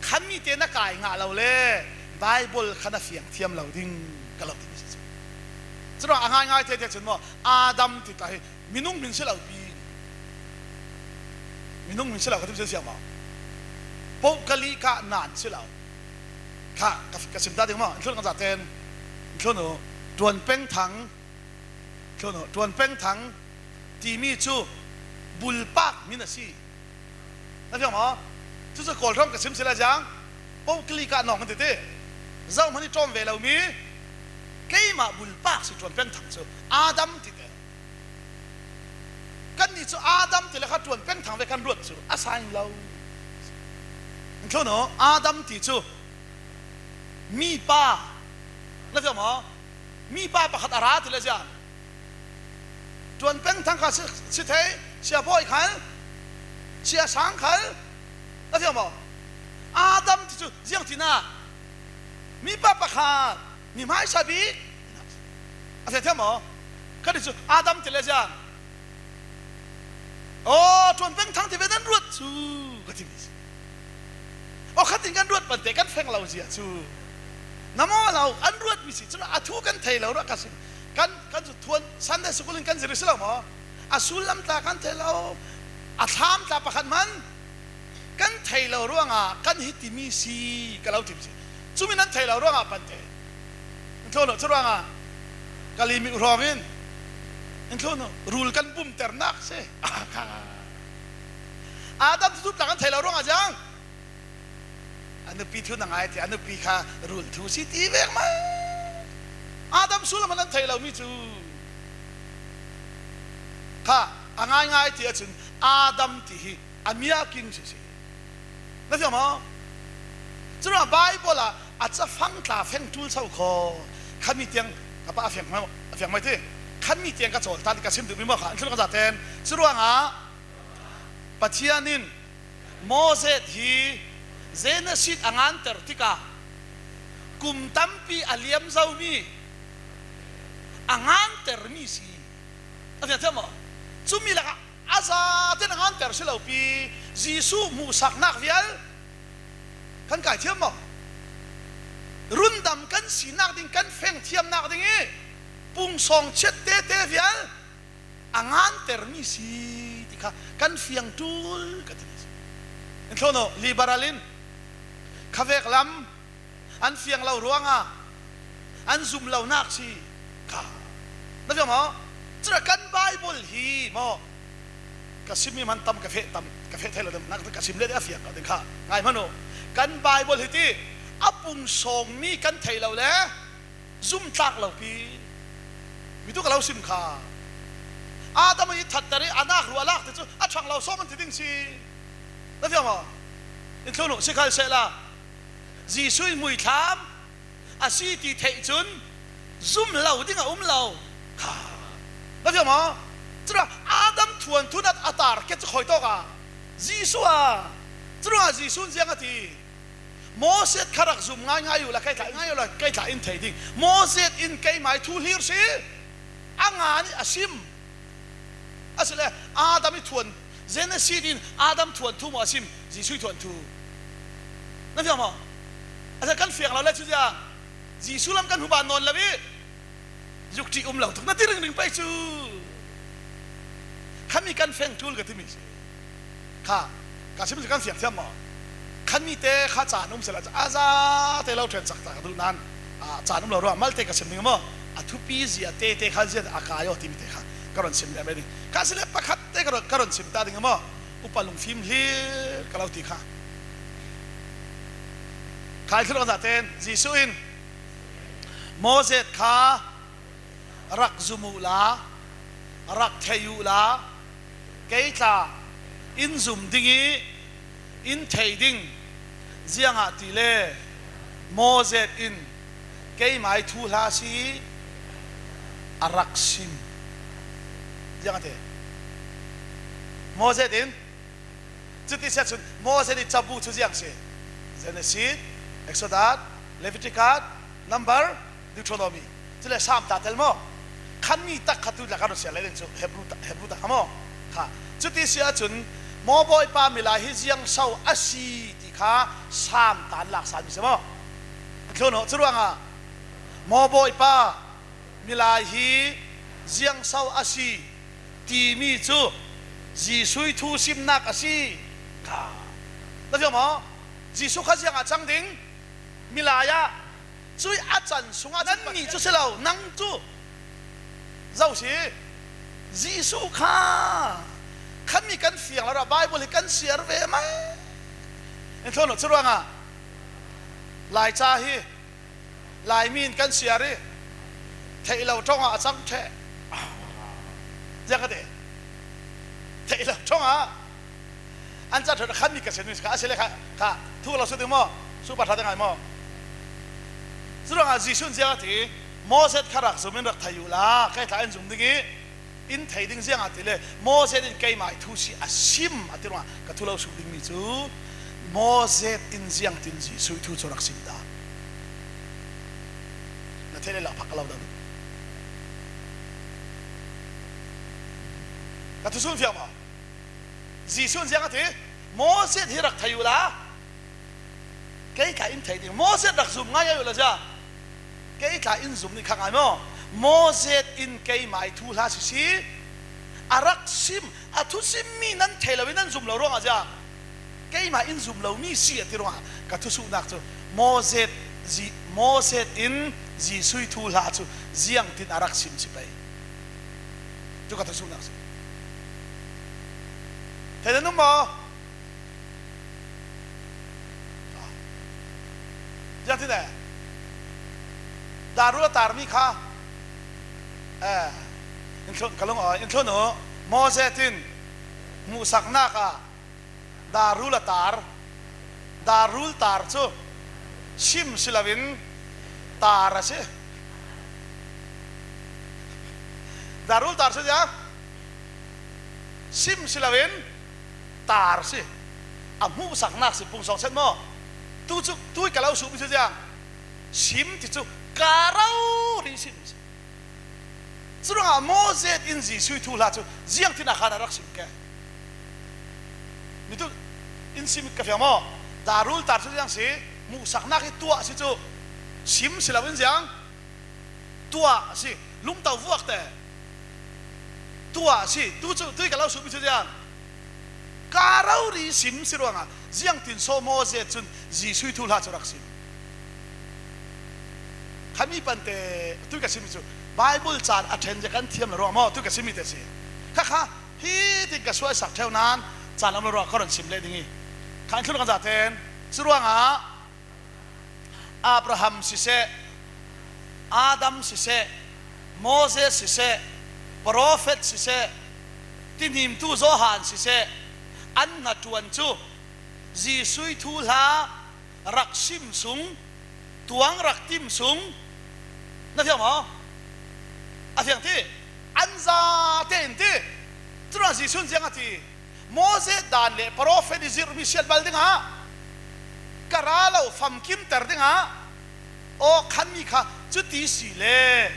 Khan mite na kai ngah lo le Bible kha na fiang thiam lo ding ka lo timi si cu. Curuang a ngaingai tete cun maw, Adam ti tla hi minung hmin si lo pi. Minung hmin si lo ka timi si siang maw? Pokalih kah nan si lo. Kha, ka, ka sim ta ding maw. Inthlun ka zaten. Inthlun uh. Tuan Peng Thang. Inthlun uh. Tuan Peng Thang. Timi cu bulpak min a si. Na fiang maw? Cucu Kawl hrawng ka sim si la ziang. Pokalih kah nawng kan titi. Zohman i ṭawm ve lo mi. Keimah bulpak si Tuan Peng Thang cu. Adam tite. Kannih cu Adam ti le kha Tuan Peng Thang ve kan ruat cu a saing lo. Inthlun uh, Adam ti cu mipa, na fiang maw? Mipa pakhat a ra ti le ziang. Tuan Peng Thang kha si, si thei, Sia Bawi khal, Sia Sang khal, na fiang maw? Adam ti cu ziang ti na, mipa pakhat, mi hmaisa bik. A feh thiam maw? Ka ti cu Adam ti le ziang. Aw, Tuan Peng Thang ti ve nan ruat cu ka ti mi. Aw, khatin kan ruat pante kan feng lo zia cu. Na maw lo, an ruat mi si cu a thu kan thei lo ruah ka si. Kan, kan cu thuan Sunday school in kan zir si lo maw? A sullam tla kan thei lo. A thlam tla pakhat man kan thei lo ruangah kan hiti mi si ka lo tim si. Cumi nan thei lo ruangah pante. Inthlun uh, cu ruangah ka limih hrawng in, inthlun uh, rul kan bumternak si. Adam thu tla kan thei lo ruangah ziang. A nupi thu na ngai ti, a nupi kha rul thu si ti vek mai. Adam sullam nan thei lo mi cu. Kha, a ngaingai ti ahcun Adam ti hi a miakin sisi. Na fiang maw? Cun a Baibal ah a cafang tla feng ṭul so kho. Khami tiang ka pa a fiang mai, a fiang mai ti. Khami tiang ka cawl ta ti ka sim duhmi maw kha. An thlun ka zaten. Curuangah Pathian in Moses hi Genesis a nganter tikah kum tampi a liam zomi a ngantermi si. A fiang thiam maw? Cumi lakah a zaten a nganter si lopi Jesuh hmuhsaknak vial kan kai thiam maw? Rundam kan sinak ding, kan feng thiamnak ding i pungsawng chiat tete vial a ngantermi si ti kha kan fiang ṭul ka ti. Inthlun uh, liberal in khavek lam an fiang lo ruangah an zum lonak si kha. Na fiang maw? Cun kan Baibal hi maw? Ka simmi man tam ka feh tam, ka feh thei lo ding, nak ka sim le a fiang ka ding kha. Ngai hmanh uh. Kan Baibal hi ti a pungsawngmi kan thei lo le zumtlak lopi. Mi tu ka lo sim kha. Adam i thatter i a nak ruah a lak ti cu a ṭhang lo sawm an ti ding si. Na fiang maw? Inthlun uh, si khal sehla Jesuh i muithlam a si ti theih cun zum lo ding a um lo. Kha. Na fiang maw? Curuangah Adam thuanthu nat a target cu khawi tawk a Jesuh a. Curuangah Jesuh in ziang a ti. Moses kha rak zum ngaingai uhla kei tla, ngai uhla kei tla in thei ding. Moses in keimah i thu hlir si. A ngan i a sim. Asile Adam i thuan, Genesis in Adam thuanthu maw a sim, Jesuh i thuanthu. Na fiang maw? Asile kan fiang lo le cu ziang. Jesuh lam kan huban nawn lo i zukṭi um lo tuk na ti ringring pei cu. Khami kan feng ṭul ka timi si. Kha, ka sim si kan fiang thiam maw? Khan mite kha caan um sehla a zate lo ṭhen sak ta ka duh nan, ah, caan um lo ruah malte ka sim ding maw? A thupi zia tete kha zia a kai aw timite kha ka ron sim lem ding. Kha sile pakhat te ka ron, ka ron sim ta ding maw? Upa lungfim hlir ka lo ti kha. Kha i thil zaten Jesuh in Moses kha rak zum uhla, rak thei uhla, kei tla in zum ding i in thei ding, ziangahtile Moses in keimah i thuhla si a rak sim. Ziangahtile Moses in Cuti sia cun Moses i cabu cu ziang si. Genesis, Exodus, Leviticus, Number, Deuteronomy. Cule Salm ta tel maw? Khan mi tak khat tu la ka ron sia lai ding cu Hebru ta, Hebru ta kha maw? Kha. Cuti sia cun maw Bawipa milai hi ziang so a si ti kha Salm ta an lak sal mi si maw? Thlun aw, curuangah maw Bawipa milai hi ziang so a si timi cu Jesuh i thu simnak a si. Kha. Na fiang maw? Jesuh kha ziangah cang ding? Milai ah, cui a can sungah nan nih cu si lo, nang cu zo si. Jesuh kha khanmi kan fiang lo rah, Bible hi kan siar ve mai. In thawn uh cu ruangah Laica hi Laimi in kan siar i theih lo ṭongah a cang ṭheh. Ziang ka ti, theih lo ṭongah an cang ṭheh, khanmi ka sian mi kha a si le kha, kha thu lo sut ding maw? Supa ṭha te ngai maw? Cu ruangah Jesuh in ziang a ti, Moses kha rak zum in rak thei uhla kei tla in zum ding i in thei ding ziangah ti le Moses in keimah i thu si a sim a ti ruangah ka thu lo sut dingmi cu Moses in ziangtin Jesuh i thu cu rak sim dah? Na theih le lak phak ka lo dah duh. Ka thu sun fiang maw? Jesuh in ziang a ti, Moses hi rak thei uhla kei tla in thei ding. Moses rak zum ngai ai uhla ziang kei tla in zum ding kha ngai maw? Moses in keimah i thuhla sisi a rak sim, a thusimmi nan thei lo in nan zum lo ruangah ziang keimah in zum lomi si a ti ruangah ka thusuhnak cu Moses, Ji-, Moses in Jesuh i thuhla cu ziangtin a rak sim si pei. Cu ka thusuhnak si. Thei nan um maw? Ziangtin e, daru a tarmi kha, eh, in thlun, ka lung, eh, in thlun uh, Moses in hmuhsaknak ah darul a tar, darul tar cu sim si loin tar a si. Darul tar cu ziang sim si loin tar si. A hmuhsaknak si pung sawngset maw? Tu cu, tui ka lo suhmi cu ziang sim ti cu ka rori sim si. Curuangah Moses in Jesuh i thuhla cu ziangtin a khan a rak sim ke? Mi tu in sim ka fiang maw? Darul tar cu ziang si, hmuhsaknak i tuah si cu sim si loin ziang tuah si, lungto vuakte tuah si. Tu cu tui ka lo suhmi cu ziang ka rori sim si ruangah ziangtin so Moses cun Jesuh i thuhla cu rak sim? Kha mi pante tui ka simmi cu Bible caan a ṭhen zia kan thiam lo ruangah maw tui ka simmi te si. Kha kha hi tin ka suaisak ṭheu nan caan a um lo ruangah ka run sim leh ding i kha in thlun kan zaten. Curuangah Abraham siseh, Adam siseh, Moses siseh, profet siseh, tinhimtu Johan siseh, an hnaṭuan cu Jesuh i thuhla rak sim sung, tuang rak tim sung, na fiang maw? A fiang ti, an zate in ti. Curuangah Jesuh in ziang a ti? Moses dan le profet i zirhmi siat bal dingah, ka ra lo famkimter dingah, aw khanmi kha cuti si le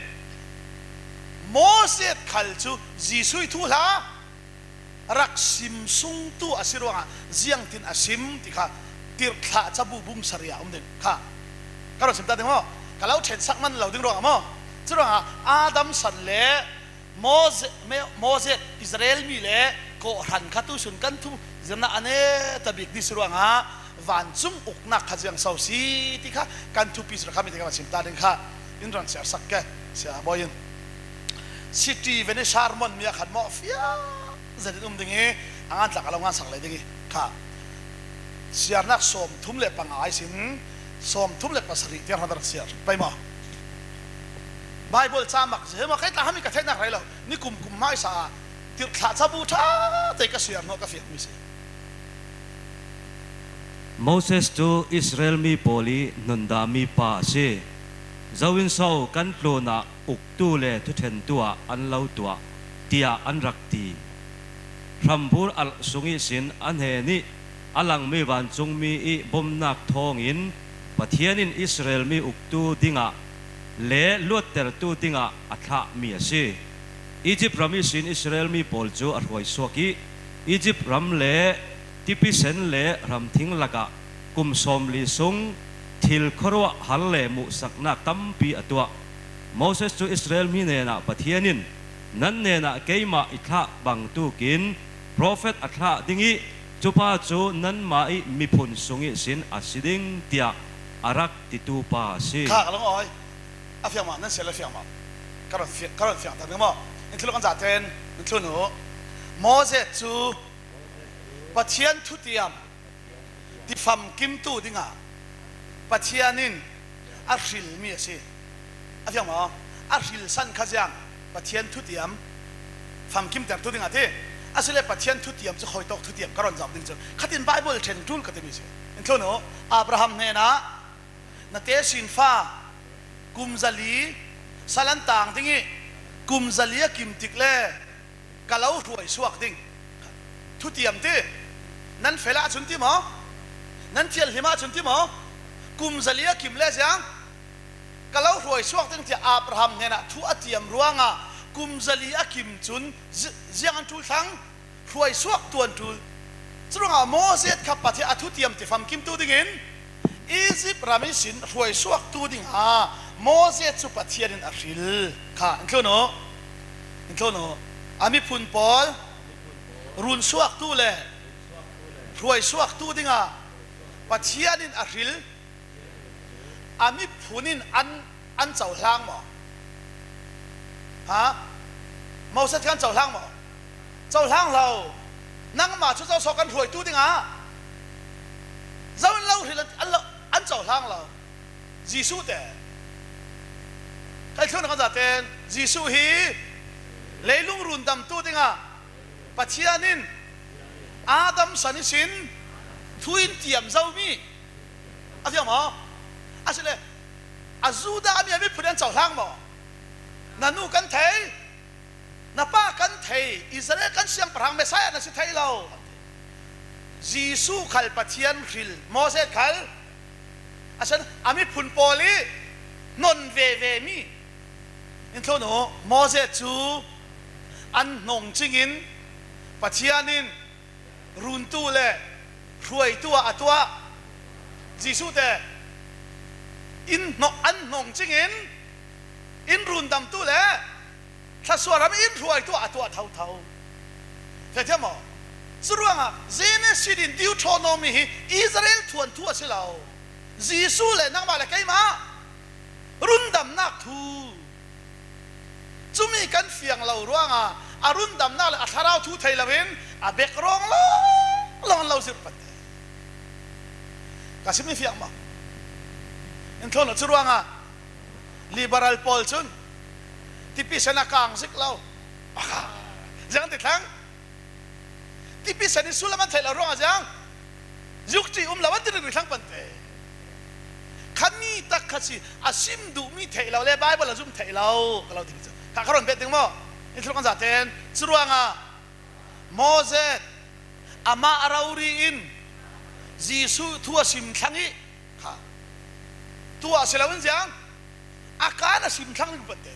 Moses khal cu Jesuh i thuhla rak sim sung tu a si ruangah ziangtin a sim ti kha Tirhthlah cabu bung sarih ah um ding kha ka run sim ta ding maw? Ka lo ṭhensak man lo ding ruangah maw? Curuangah Adam san le Mose-, Me-, Moses Israel mi le kawhhran kha tusun kan thu zirna a neta bik ni si ruangah vancung uknak kha ziang so si ti kha kan thupi si kha mi ti kha sim ta ding kha in run siarsak ke. Sia bawi in City Venezia Harmon mi a khat mawh fiang zetin um ding i a ngan tlak a lo ngansak lei ding i kha siarnak sawmthum le panga ai sin sawmthum le pasarih tiang hran rak siar pei maw? Bible ca mak si he maw? Kei tla hami ka theihnak rei lo. Nikum kum hmaisa ah Tirhthlah cabu ṭha te ka siar hnawh ka fiangmi si. Moses cu Israel mi pawl i nundami pa a si. Zo in so kan tlunah uktu le thuṭhentu ah an lo tuah, tiah an rak ti. Hrambur alh sung ihsin a hnenih a langmi vancungmi i bomnak thawngin Pathian in Israel mi uktu dingah le luattertu dingah a thlahmi a si. Egypt ram ihsin Israel mi pawl cu a hruaisuak i Egypt ram le tipisen le ramthing lakah kum sawmli sung thil khuaruahhar le muhsaknak tampi a tuah. Moses cu Israel mi hnenah Pathian in, "Nan hnenah keimah i thlah bangtukin profet a thlah ding i Cupa cu nanmah ih miphun sung ihsin a si ding tiah a rak titu pa a si. Kha ka long awi. A fiang mah, nan sia le fiang mah. Ka ron fiang, ka ron fiang tak ding maw? In thulu kan zahte in, in thulu nu. Moses cu Pathian thutiam ti famkimtu dingah Pathian in a hrilmi a si. A fiang maw? A hrilsan kha ziang Pathian thutiam famkimtertu dingah ti. Asile Pathian thutiam cu khuitawk thutiam ka ron zauh ding cu khatin Bible ṭhen ṭul ka timi si. In thulu nu, Abraham hnenah na tesinfa kum zali sal an tang ding ih kum zali a kim tik le ka lo hruai suak ding. Thutiam ti, nan fel ahcun ti maw? Nan thianghlim ahcun ti maw? Kum zali a kim le ziang ka lo hruai suak ding tiah Abraham hnenah thu a tiam ruangah kum zali a kim cun zi-, ziang an ṭul thlang, hruai suak tuan ṭul. Curuangah Moses kha Pathian a thutiam ti famkimtu dingin Egypt ram ihsin hruai suaktu dingah Moses cu Pathian in a hril kha. In thulu nu, in thulu nu, a miphun pawl run suaktu le hruai suaktu dingah Pathian in a hril. A miphun in an, an cohlang maw? Ha? Moses kha an cohlang maw? Cohlang lo. Nangmah cu zoso kan hruaitu dingah zo in lo hril an, an lo, an cohlang lo. Jesuh te. Kei thluahnak kan zate in Jesuh hi leilung rundamtu dingah Pathian in Adam san ihsin thu in tiam zomi a fiang maw? Asile a Judah mi a miphun in an cohlang maw? Na nu kan thei, na pa kan thei, Israel kan siangpahrang Messiah na si thei lo. Jesuh khal Pathian hril, Moses khal a san a miphun pawl ih non veve mi. In thluahnu, Moses cu an hnong cingin Pathian in runtu le hruaitu ah a tuah. Jesuh te in hnong, an hnong cingin in rundamtu le thluasuah ram in hruaitu ah a tuah thotho. Fek thiam maw? Curuangah Genesis in Deuteronomy hi Israel thuanthu a si lo. Jesuh le nangmah le keimah rundamnak thu. Cumi kan fiang lo ruangah a rundamnak le a thlarau thu thei loin a bek rawng lawng lawng lo zirh pante. Ka simi fiang maw? In thluahnu, curuangah liberal pawl cun tipisen a kang zik lo. Ziang ti thlang. Tipisen in sullam an theih lo ruangah ziang, yukti um lo an ti rih rih thlang pante. Kha mi tak kha si, a sim duh mi theih lo le Bible a zum theih lo ka lo ti cu. Kha ka ron bet ding maw? In thluahnu kan zate in curuangah Moses amah a rori in Jesuh thu a sim thlang ih kha. Tuah si loin ziang a kan a sim thlang ding pante.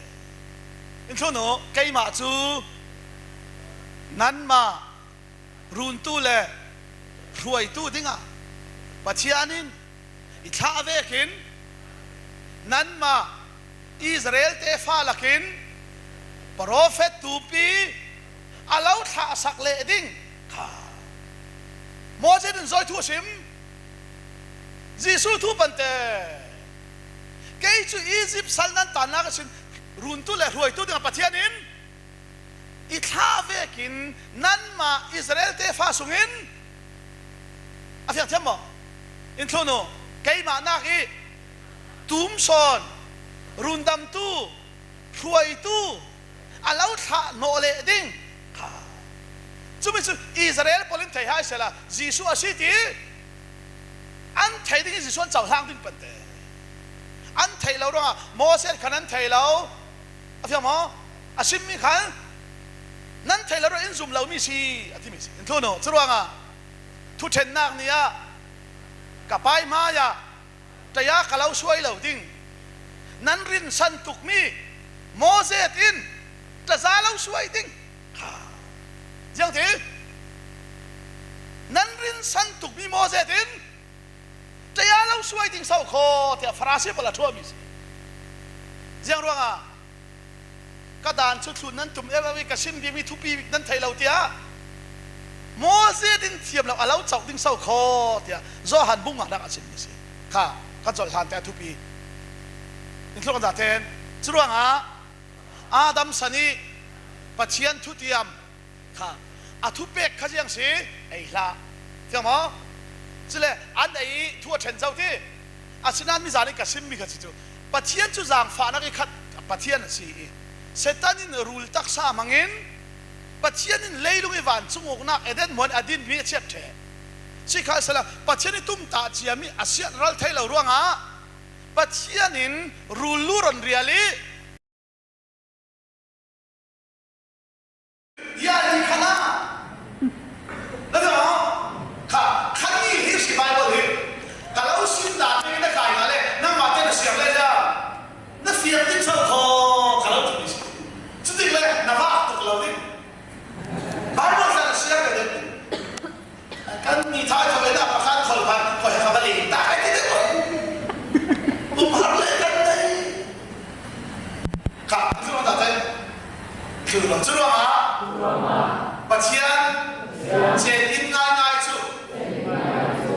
In thluahnu, keimah cu nanmah runtu le hruaitu dingah Pathian in i thlah vekin nanmah Israel te fa lakin profet tupi a lo thlahsak leh ding kha. Moses in zawi thu a sim, Jesuh thu pante. Kei cu Egypt sal nan tannak a sin runtu le hruaitu dingah Pathian in i thlah vekin nanmah Israel te fa sungin a fiang thiam maw? In thluahnu, keimah nak ih tum sawn, rundamtu, hruaitu a lo thlah hnawh leh ding kha. Cumi cu Israel pawl in thei hai sehla Jesuh a si ti an thei ding ih Jesuh an cohlang ding pante. An theih lo ruangah Moses khan an thei lo. A fiang maw? A simmi khan nan theih lo ruangah in zum lomi si a timi si. In thluahnu, curuangah thuṭhennak ni ah ka pai hmaiah taya ka lo suai lo ding. Nan rinsan tukmi Moses in taza lo suai ding. Ziang ti? Nan rinsan tukmi Moses in taya lo suai ding so khaw tiah Farasi pawl a ṭhuahmi si. Ziang ruangah ka dan cu thlun nan tum eo ih ka sim bikmi thupi nan thei lo tiah Moses in thiam lo a lo cauh ding so khaw, tiah Johan bung ngahnak a cin mi si. Kha, ka colh hlante a thupi. In thluk an zaten, curuangah Adam san ih Pathian thutiam kha a thupek kha ziang si, ei hlah. Fiang maw? Cule an ei thu a ṭhen zo ti. Asinain mizan ih ka simmi kha si cu, Pathian cu zangfahnak ih khat Pathian a si ih, Satan in rul taksa hmangin Pathian in leilung ih vancung uknak Eden muan a dinmi a ciat ṭheh. Sikhalsehla Pathian ih tumtah ciami a siatral thei lo ruangah Pathian in rul lu ron rial ih, ya ni khan ah, na fiang maw? Kha, khan ni hi si Bible hi. Ka lo sim dan hi na kai nga le, nangmah te na siam le ja, na fiang ding so khaw, ka lo ti si. Cutik le na vak tuk lo ding. Bible kha na siam le ding. Kan mi thaitho in a pakhat khol pan, koi kha va ling ta, kai ti deuh. Um har le kan nei. Kha, cu ruang ta te. Cu ruang, cu ruang ah. Pathian, Pathian, cen in ngaingai cu.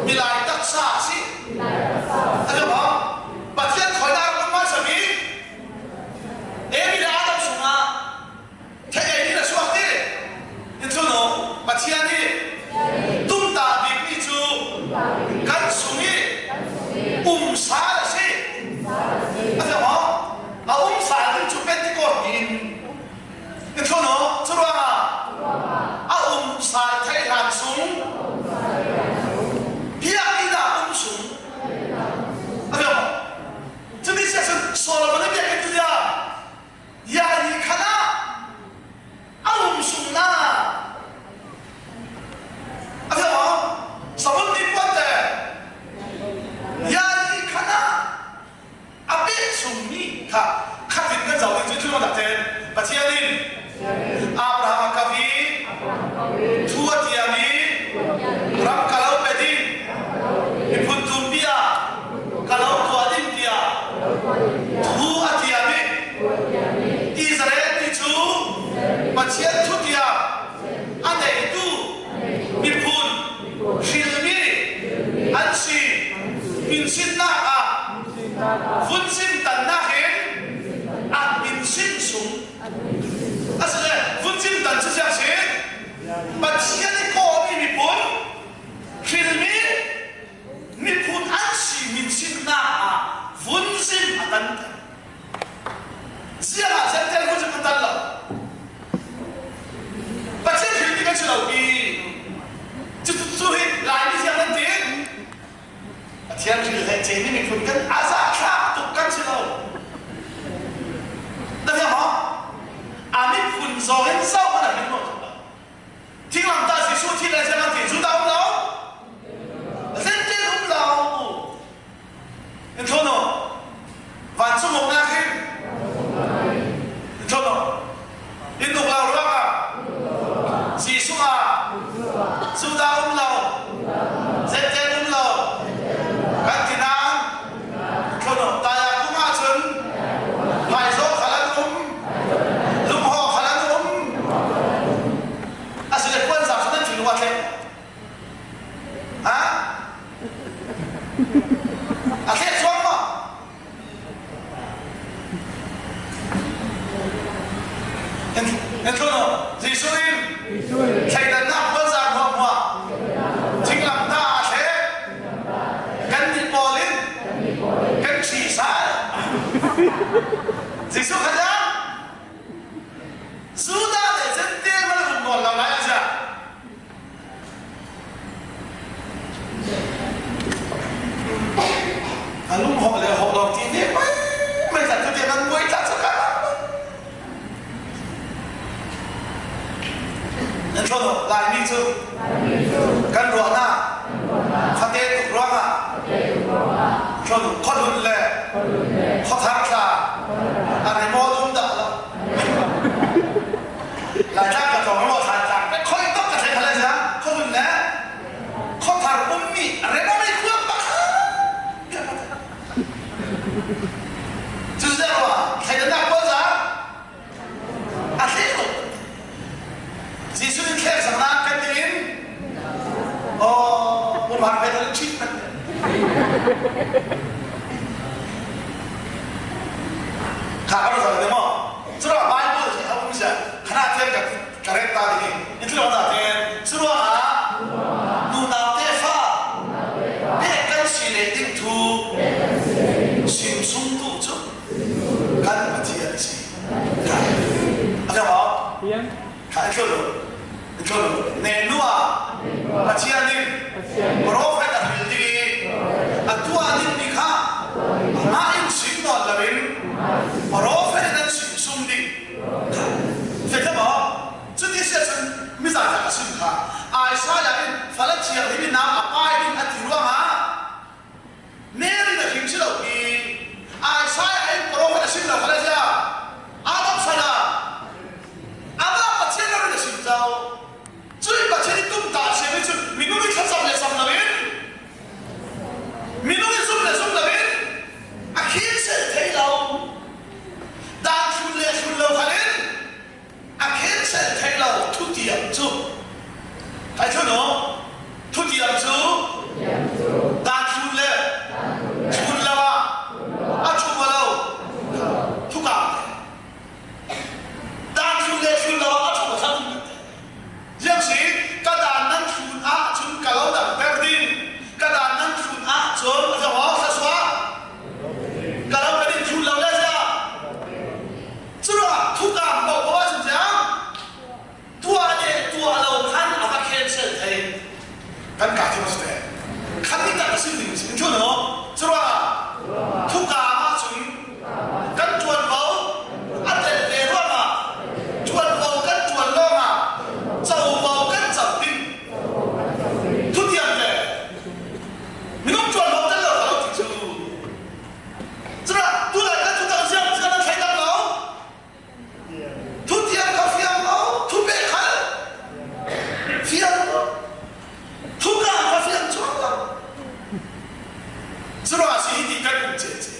Milai taksa a si. A si maw? Pathian khawinak a um masa mi. Evi le Adam sungah. Theih ei ding a suak dih. In thlun uh, Pathian ih tumtah bikmi cu kan sung ih um sal a si. A fiang maw? A um sal ding cu Pentecost ni in. In thlun uh, curuangah a um sal theih hlan sung, biakinn ah um sung. A fiang maw? Cumi sia cun Solomon ih biakinn tu dia. Ya ni khan ah a um sungna. A fiang maw? Sabun ni puante. Ya ni khan ah a pek sungmi kha khat in kan zoh ding cu thil mah dah ten Pathian in Abraham a kap ih thu a tiam ih ram ka lo pe ding, miphun tumpi ah ka lo tuah ding tiah thu a tiam ih Israel mi cu Pathian thutiam a neitu miphun hrilmi an si. Minsinnak ah vunzim tannak in a minsin sung a si le vunzim tan cu ziang si. Pathian ih kawhmi miphun hrilmi miphun an si minsinnak ah vunzim a tanter. Ziangah Gentile vunzim an tan lo. Pathian hrilmi kan si lo pi. Cucu hi Laimi ziang nan ti. Pathian hril leh ceimi miphun kan a zahthlak tuk kan si lo. Na fiang maw? A miphun zawng in zoh kan a hril maw? Thinglamtah Jesuh thih le ziang a ti Judah um lo, Gentile um lo. In thlun uh, vancung uknak hi. In thlun uh, in uk lo ruangah Jesuh ah Judah um lo, Gentile um lo kan ti nain, in thlun uh, taya kung ah cun phaizawh khal an um, lumhawh khal an um. A si le puanzak cu nan thinlung a thleng. Ha? A thlek cuang maw? En, en thlun uh. Jesuh in thleidannak puanzak hmuahhmuah thinglamtah a thlek kan nih pawl in kan ṭhisa. Jesuh khat ah Judah le Gentile man a um nawn lo lai a ziah. A lum hawh le hawh lo ti ve mai mai zat tu tiang an buai tla cu ka lam. Nan thawn aw, Laimi cu kan ruahnak fate tuk ruangah thawn khuahlun le khuathar tla a remote um dah lo. Laitlang ka tlawng emaw, Thantlang pek khoi tawk ka theih kha le ziang, khuahlun le khuathar ummi remawk mi khuak pakhat. Cuziah ruah thleidannak puanzak a thlek lo. Jesuh in thlek saknak kan ti in Curuangah, curuangah nunaute fa bek kan si leh ding thu simsuk tu cu kan Pathian si. A tlawm aw. Kha a tlawm lo. A tlawm lo. Nehnuah Pathian in profet a hril ding i a tuah dingmi kha amah in sim nawn loin profet in an simsuk ding. Fek hlei maw? Cuti sia cun mizat a sim kha. Isaiah in fala thianghlim in nam a pai ding a ti ruangah Mary na hing si lo hi. Isaiah in profet a sim lo kha le sia. Adam sana amah Pathian lo in a sim zo. Cui Pathian i tumtah siam i cun minung i thlacam le cam loin minung i zum le zum loin a khinsel thei lo. Dan thlun le thlun lo khalin a khensel theih lo thutiam cu, ai thlun aw, thutiam cu dan thlun le thlun lo ah a thum a lo thukam te. Dan thlun le thlun lo ah a thum a thak ding te. Ziang si, ka dan nan thlun ah cun ka lo dangter ding, ka dan nan thlun ah cun a zong aw thluasuah ka lo pe ding, thlun lo le ziang. Curuangah thukam bauh bauh ah cun ziang, tuah le tuah lo khan a va khensel thei. Kan kah thim a si te khan nitak a sim ding si in thun aw. Curuangah thukam ah cun kan ṭuanvo a tel ve ruangah ṭuanvo kan ṭuan lawngah covo kan co ding. Thutiam te minung ṭuanvo tel lo ka lo ti cu. Curuangah tulai kan thutang ziang ziang an thei tak lo. Thutiam kha fiang lo, thupek khal fiang lo, thukam kha fiang cuang lo. Curuangah si hiti kan um cece.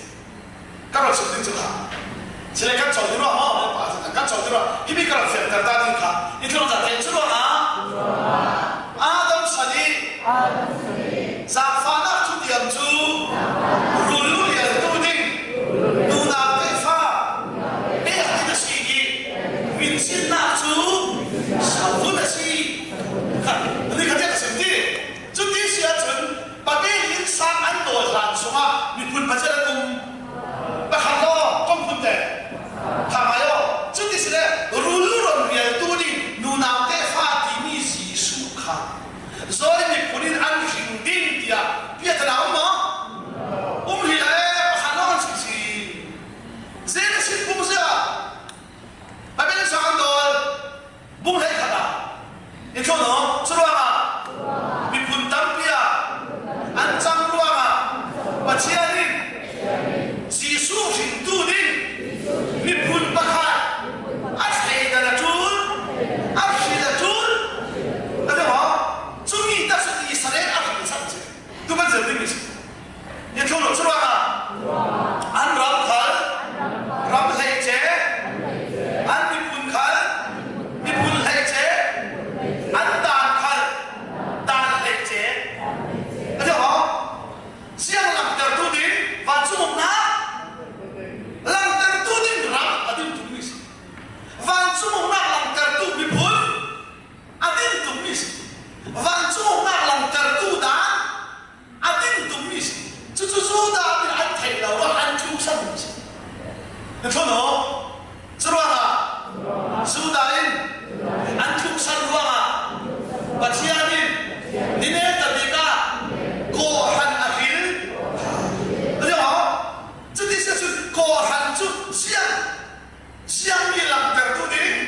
Ka rak sut ding cu kha. Cile kan cawh ding ruah maw, kan cawh ding ruah. Himi ka rak fiangter ta ding kha. I tlawm zate curuangah Adam san i zakfahnak thutiam cu rul rialtu ding, nunaute fa pek ding a si i, minsinnak cu savun a si. Kha, ni kha tiang a sim ti. Cuti si ahcun Babel innsang an dawi hlan sungah miphun pacian an um. Pakhat law, kong phun te. Kha ngai aw. Cuti si le rul ron rialtu ding nunaute fa timi Jesuh kha zawi miphun in an hring ding tiah piahtana um maw? Um hi lai, pakhat lawng an si si. Genesis bung zia, Babel sang an dawl bung hleikhat ah i thlun aw. Curuangah miphun tampi ah an cang ruangah Pathian in Jesuh hringtu ding miphun pakhat a thleidan a ṭul, a hril a ṭul. A deuh aw, cumi taksa Israel a hrilsak cih tu kan zir ding mi si. I thlun lo curuangah an ram khal ram hleice, an miphun khal miphun hleice, an dan khal dan hleice. A deuh aw, ziang langtertu ding vancung uknak langtertu ding ram a din tung mi si. Vancung uknak langtertu miphun a din tung mi si. Vancung uknak langtertu dan a din tung mi si. Cucu Judah in an theih lo ruangah an thluhsan mi si. Na thlun aw. Curuangah Judah in an thluhsan ruangah Pathian in ni neta bik ah kawhhran a hril. A deuh aw. Cuti si ahcun kawhhran cu ziang, ziangmi langtertu ding,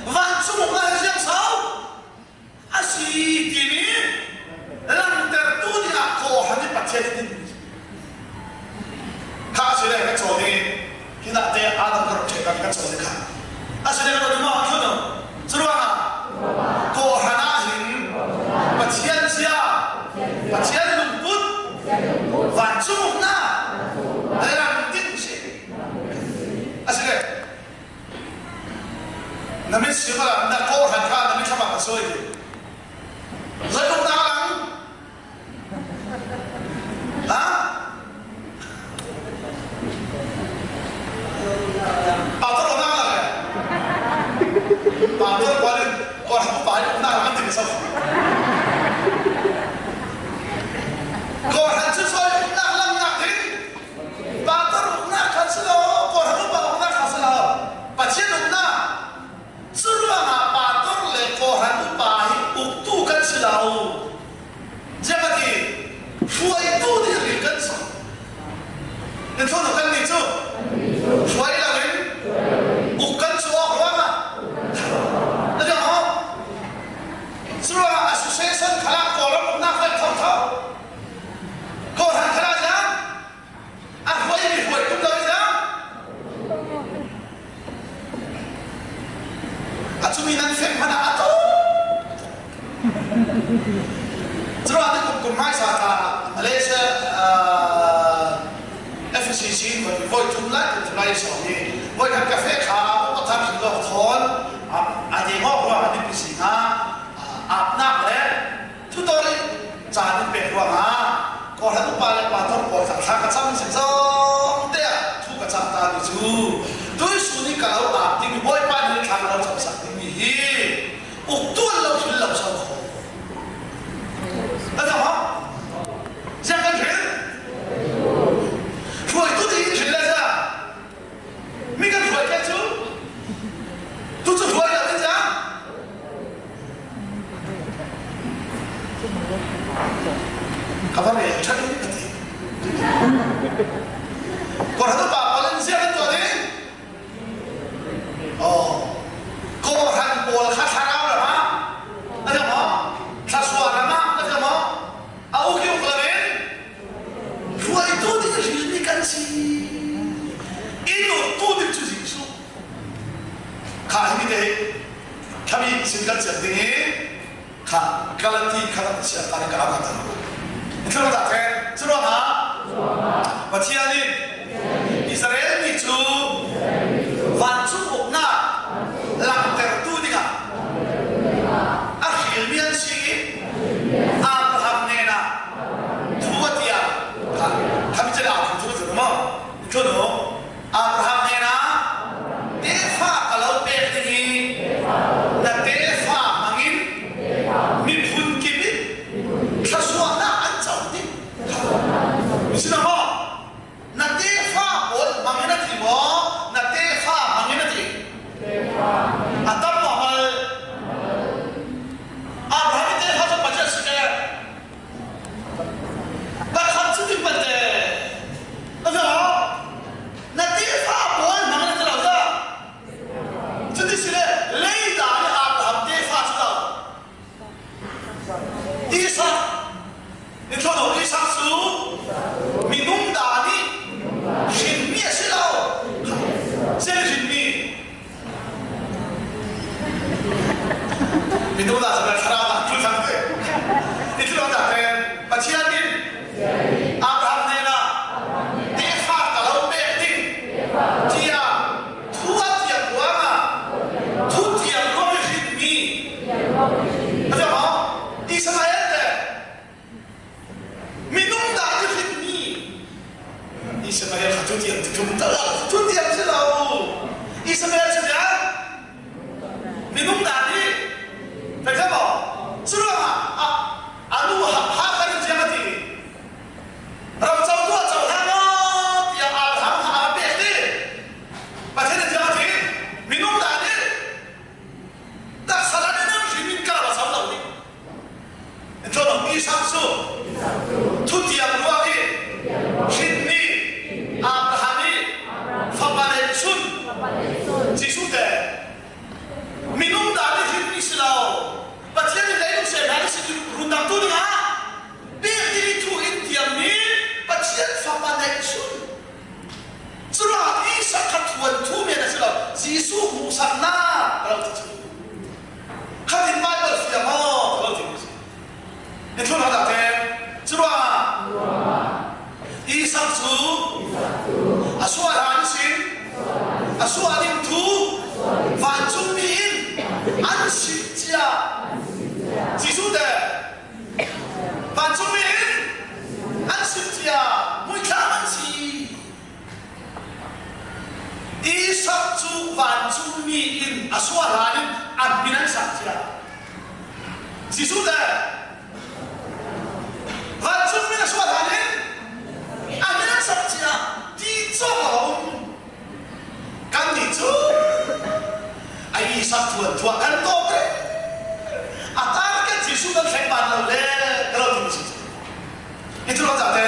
vancung uknak hi ziang sau a si timi langtertu dingah kawhhran hi Pathian hi ding. Kha a si le ka caw ding i, hinah te Adam ka rak ṭheh kan ka caw ding kha. A si le ka rak ding maw a thlun aw. Curuangah kawhhran ah hin Pathian zia, Pathian lungput, vancung uknak lam ding si. A si le na mit sim a lang, na kawhhran kha na mit lam ah ka soi. Zai uknak a lang. Ha? Pastor uknak a lang eh. Pastor kualin, Kawhhran cu suai uknak langnak ding. Pastor uknak khat si lo, kawhhran upa uknak khat si lo. Pathian uknak. Curuangah pastor le kawhhran upa hi uktu kan si lo. Ziangahtile hruaitu ding ril kan si. Kan thawn kan ni cu hruai loin uk kan si awk ruangah. Na dang aw. Curuangah association khalah Kawlram uknak hoih thotho. Kawhhran khalah zia a hruai mi hruai tum lo i zia. A cumi nan fek hmanh ah a to. Curuangah kum kum hmaisa ta Malaysia, ah, F C C in voi tum lai tum lai sawm hi. Voi khat ka fek kha a thang hi lo thawn a, a ding awk ruangah nipi sing ah, ah, apnak le Thu tawi caan in pek ruangah kawhhran upa le pastor pawl zangthla ka cam zong te ah thu ka cam ta mi cu tuisun i ka lo ap ding mi Bawipa nih thla ka lo camsak ding mi hi uktu an lo hril lo so kho. A zong hau ziang kan hril hruaitu ding in hril le ziang mi kan hruai kei cu tu cu hruai lo in ziang Ka va rel ṭhat in ka ti. Kawhhran upa pawl in ziah an tuah ding. Aw. Kawhhran pawl kha thlarau ram ah a ram ah, thluasuah ram ah a ram ah a uk i uk lo in hruaitu ding hrilmi kan si. I nuntu ding cu Jesuh. Kha himi te hi kha mi sin kan ciat ding hi. Kha Galati kha kan ciat ta ding ka am a tam. Thil dah te curuangah Pathian in Israel mi cu vancung uknak langtertu dingah a hrilmi an si i Abraham hnenah thu a tiang kha, kha mi cale a thu a tiang maw? Tlun u. Abraham hnenah tefa ka lo pek ding hi. Na tefa hmangin miphun kip in thluasuahnak an co ding. Sinah maw? Na tefa pawl hmangin a ti maw? Na tefa hmangin a ti. A tam mahmah. Abraham i tefa cu Pathian si ke. Pakhat cu ti pate. A zong aw. Na tefa pawl hmang na ti lo zah. Cuti si le, leidan i Abraham tefa cu lo. Isak. I thawn lo Isak cu minung dan i hrinmi a si lo. Sia hrinmi. Minung dah cu thlarau dah tul thang te. I thil dah pen Pathian in Abraham hnenah tefa ka lo pek ding tiah thu a tiang ruangah, thu tiang ruang i hrinmi. A ti maw? Ishmael te. Minung dan i hrinmi. Ishmael kha thutiam ti thum ta lo. Thutiam si lo. Ishmael si dia. Minung dan i. Pek maw? Curuangah a, a nu Hagar in ziang a ti. Ram co tu a co hna maw? Tiah Abraham kha a pek ti. Pathian in ziang a ti. Minung dan i. Taksa dan in nang hrim in ka rak a sam lo ding. Tua nong Isak cu thutiam ruang i hrinmi Abraham i fapa neih cun Jesuh te minung dan i hrinmi si lo. Pathian in leilung sem hna i si rundamtu dingah pek ding i thu in tiammi Pathian fapa neih cun. Curuangah Isak kha thuanthu men a si lo, Jesuh hmuhsaknak a lo ti cu. Khatin Baibal fiang aw a lo ti cu. I thlun hna dah te. Curuangah Isak cu a suah hlan sin, a suah ding thu vancungmi in an sim cia. Jesuh te vancungmi in an sim cia, muithlam an si. Isak cu vancungmi in a suah hlan in an min an sak cia. Jesuh te vancung min a suah hangin a hniamsak ciang ti cawk a om. Kannih cu a Isak thuanthu ah kan tawk rih. A target Jesuh kan thleng ban lo le ka lo ding si. I cu lo zate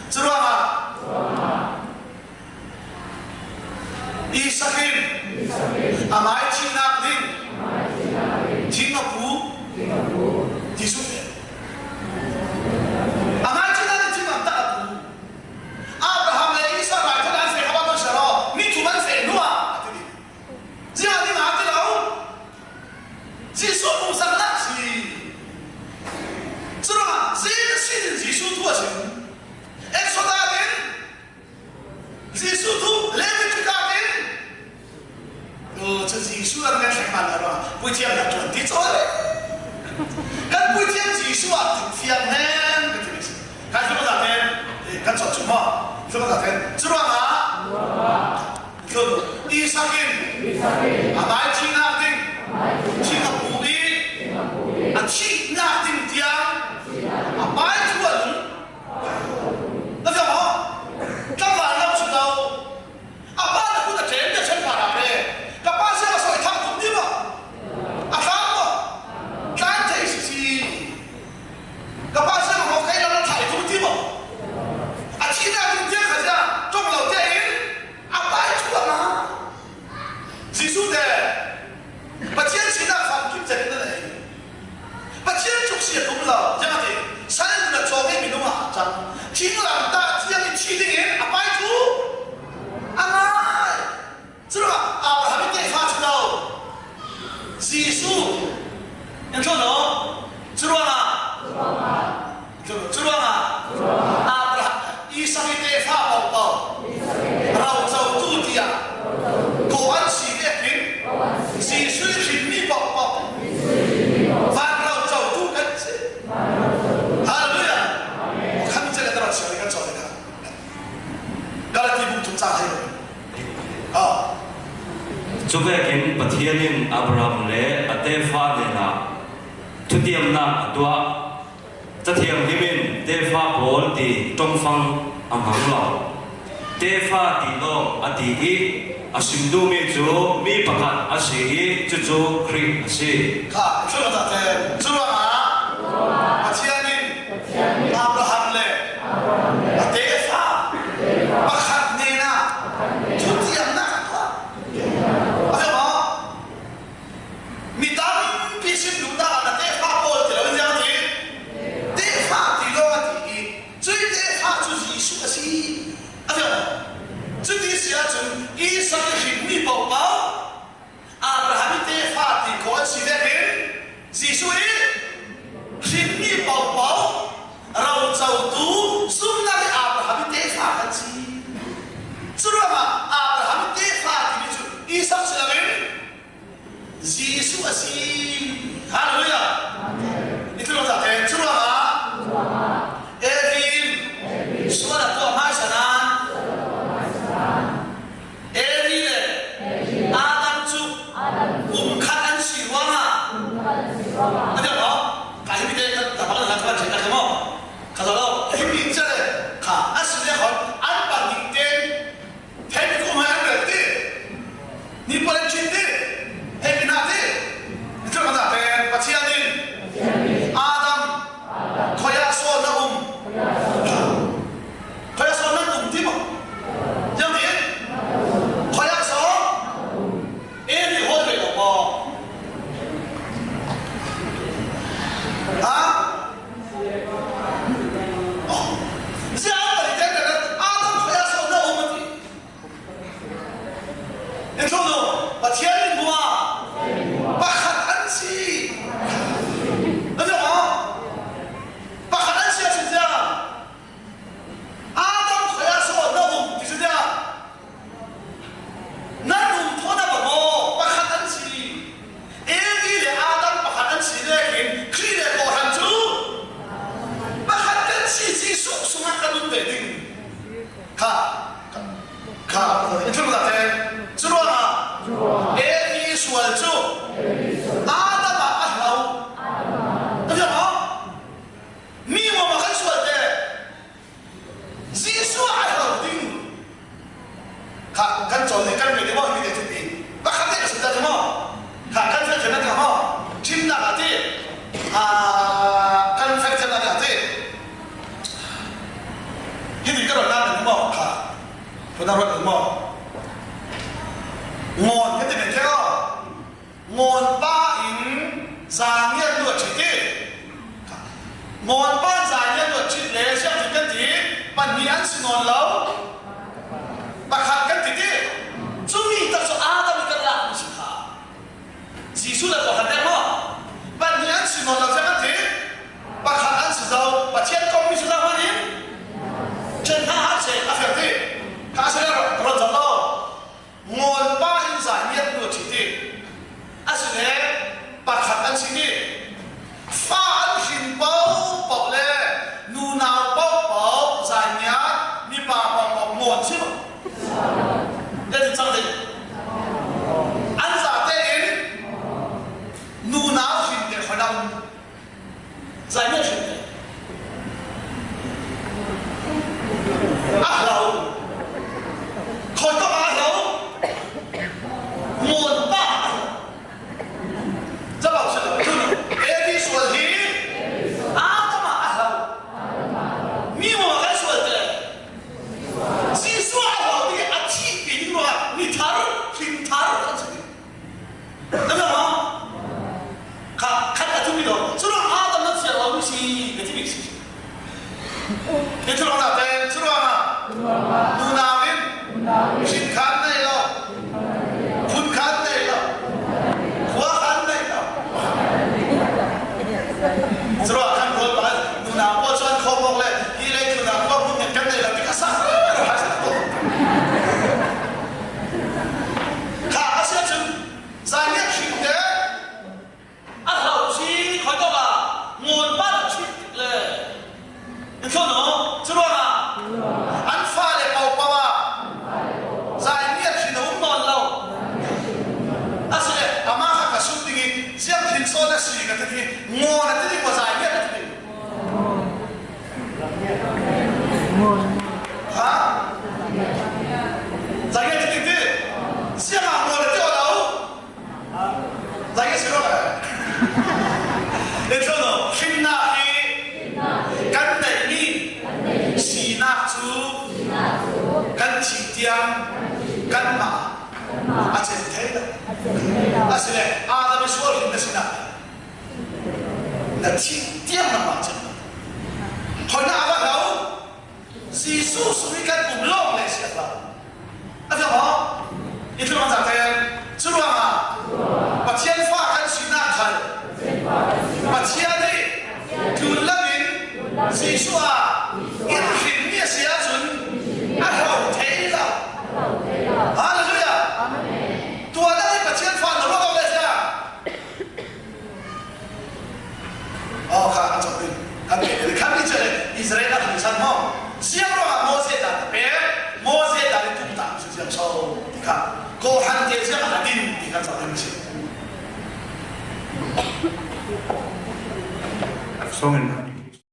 cu ruangah Isak in a mai thihnak ding thing a pu. Jesuh in a mai thihnak ding thing lamtak a pu. Abraham le Isak raithawinak an feh kha bang sia law, ni thum an feh hnu ah a ti ding. Ziah ding a ti lo. Jesuh hmuhsaknak si. Curuangah Jesuh in Jesuh thu a sim. Exodus in Jesuh thu, Leviticus in. Cu Jesuh lam kan thleng man lo ruangah puithiam na tuan ti cawi. Kan puithiam Jesuh ah tuk fiang hen ka ti si. Kan hlum zate kan cawt cu maw? Hlum zate. Curuangah Isak in a mai thihnak ding thing a pu i a thihnak ding tiang a pai thu a lung. Na fiang maw? Tlangval lo cu lo. A pa na kut a tlem te chen pa rak le ka pa siang a sawi thang tum dih maw? A tlang maw? Tlan thei si si. Ka pa siang a mawk kai lo na thai tum dih maw? A thihnak ding tiang kha cia ṭong lo te in a pai thu a ngah. Jesuh te Pathian sinak famkim zet na nei. Pathian cuk si a tum lo, ziangahtile sal in a cawk i minung a cang. Thing lamtak ciang i thih dingin a pai thu a ngai. Curuangah Abraham i tefa cu lo. Jesuh in thawn lo. Curuangah Curuangah Abraham, Isak i tefa pohpoh rocotu tiah ko an si vekin Jesuh i hrinmi pohpoh van rocotu kan si. Halleluiah. Khan cek a tarat siang kan cawk kan. Galati bung thum cang hei. Ah. Cuvekin Pathian in Abraham le a tefa hnenah thutiamnak a tuah. Cathiang himin tefa pawl ti ṭongfang a hmang lo. Tefa ti lawng a ti i a sim duhmi cu mi pakhat a si i cucu Khrih a si. Kha, curuangah, curuangah Pathian in Abraham le a tefa pakhat hnenah thutiamnak a tuah. A fiang maw? Mi tampi sim duhnak ah na tefa pawl ti lo in ziang ti. Tefa ti lawng a ti i, cuih tefa cu Jesuh a si. A fiang maw? Cuti si ahcun Isak i hrinmi pohpoh, Abraham i tefa ti ko an si vekin Jesuh i hrinmi pohpoh rocotu zumnak i Abraham i tefa kan si. Curuangah Abraham i tefa timi cu Isak si loin Jesuh a si. Halleluiah. I thil zate curuangah Evi in sual a tuah hmaisa nan Evi le Adam cu kum khat an si ruangah a deuh maw? Ka himi te ka bang na ka ban theihna ka maw? Ka zo lo. Himi in cia le kha a si le khon an pan ding ten Hei mi kum hai an rel ti. Ni pawl in cin ti. Hei mi na ti. Ni tluk na pen Pathian in Adam khuaia sawn na um. Khuaia sawn na um ti maw? Yang ti. Khuaia sawn. E ni hol ve lo maw? Ha? Ziah a Pathian in Adam khuaia sawn na um a ti. I thlun uh, Pathian in hmuh ah pakhat an si. Na fiang maw? Pakhat an si a si ziah. Adam khuaia sawn na um ti si ziah. Na um thawn a bang aw, pakhat an si. Evi le Adam pakhat an si vekin Khrih le Kawhhran cu pakhat kan si Jesuh sungah kan um ve ding. Kha, kha, i tluk zate. Curuangah Evi sual cu Adam ah a hlau. Ngawnpa in zai ngiat luat cih hi. Ngawnpa in zai ngiat luat cih leh siangtho kan ti, pahnih an si nawn lo, pakhat kan ti hi. Cumi tak cu Adam in kan lak mi si kha. Jesuh le pakhat deuh maw? Pahnih an si nawn lo siangtho kan ti, pakhat an si zo. Pathian kong mi si lo hmanh in, chen hna hak seh a fiang ti. Kha a si le ron zat lo. Ngawnpa in zai ngiat luat cih hi. A si le pakhat an si hi. Fa an hrin paohpaoh le nunau paohpaoh zai ngiat, mipa paohpaoh ngawn si maw? Te cang ding. An zate in nunau hrin te khuadam. Zai ngiat hrin te a hlau. Khawi tawk a hlau. Ngawnpa a hlau. Cabu si lo. Evi sual hi Adam a hlau. Mi maw kan sual te. Jesuh a hlau ding a thih pi ding ruangah mi thar, hrin thar kan si ding. Na fiang maw? Kha, khat a tumi lo. Curuang Adam na fiang lo mi si, ka timi si. Hi curuang na pen, curuang a. Nunau in, hrin khan nei lo. Phun khan nei lo. Khua khan nei lo. Curuang khan khua pa, nunau khua chuan khawm awk le, hi lei nunau khua phun ngen kan nei lo, ti ka sa. Kha a sia cun, zai ngiat hrin te a hlau si khawi tawk a, ngawnpa a thih le. In thawn aw, curuangah an fale paohpaoh a, zai ngiat hrin a um nawn lo. A si le, amah kha ka sut ding i, ziang hrin sawn a si ka ti ding i, ngawn a ti ding maw, zai ngiat a ti ding? Ha? Zai ngiat a ti ding ti? Ziangah ngawn a ti aw lo. Zai ngiat si lo. Eh, cuan aw, hrinnak hi kan neihmi sinak cu kan thih tiang kanmah a cem thei lo. A si le, Adam i sual hrin na sinak na thih tiang nangmah cem lo. Hoihna a va hlau. Jesuh sung i kan um lawng le siat lo. A fiang maw? I tluang zate. Curuangah Pathian fa kan sinak khal Pathian i tlun lamin Jesuh ah in hrinmi a si ahcun a hlau thei lo. Halleluiah. Tua dang i Pathian fa na ruat awk le siah. Aw, kha a cawk ding. Kan pe ding. Khan mi cele Israel a hringsan maw? Siang ruangah Moses dan a pek, Moses dan i tumtah mi si siang so ti kha. Kawhhran te siang a din ti kha cawk ding si. Sawngin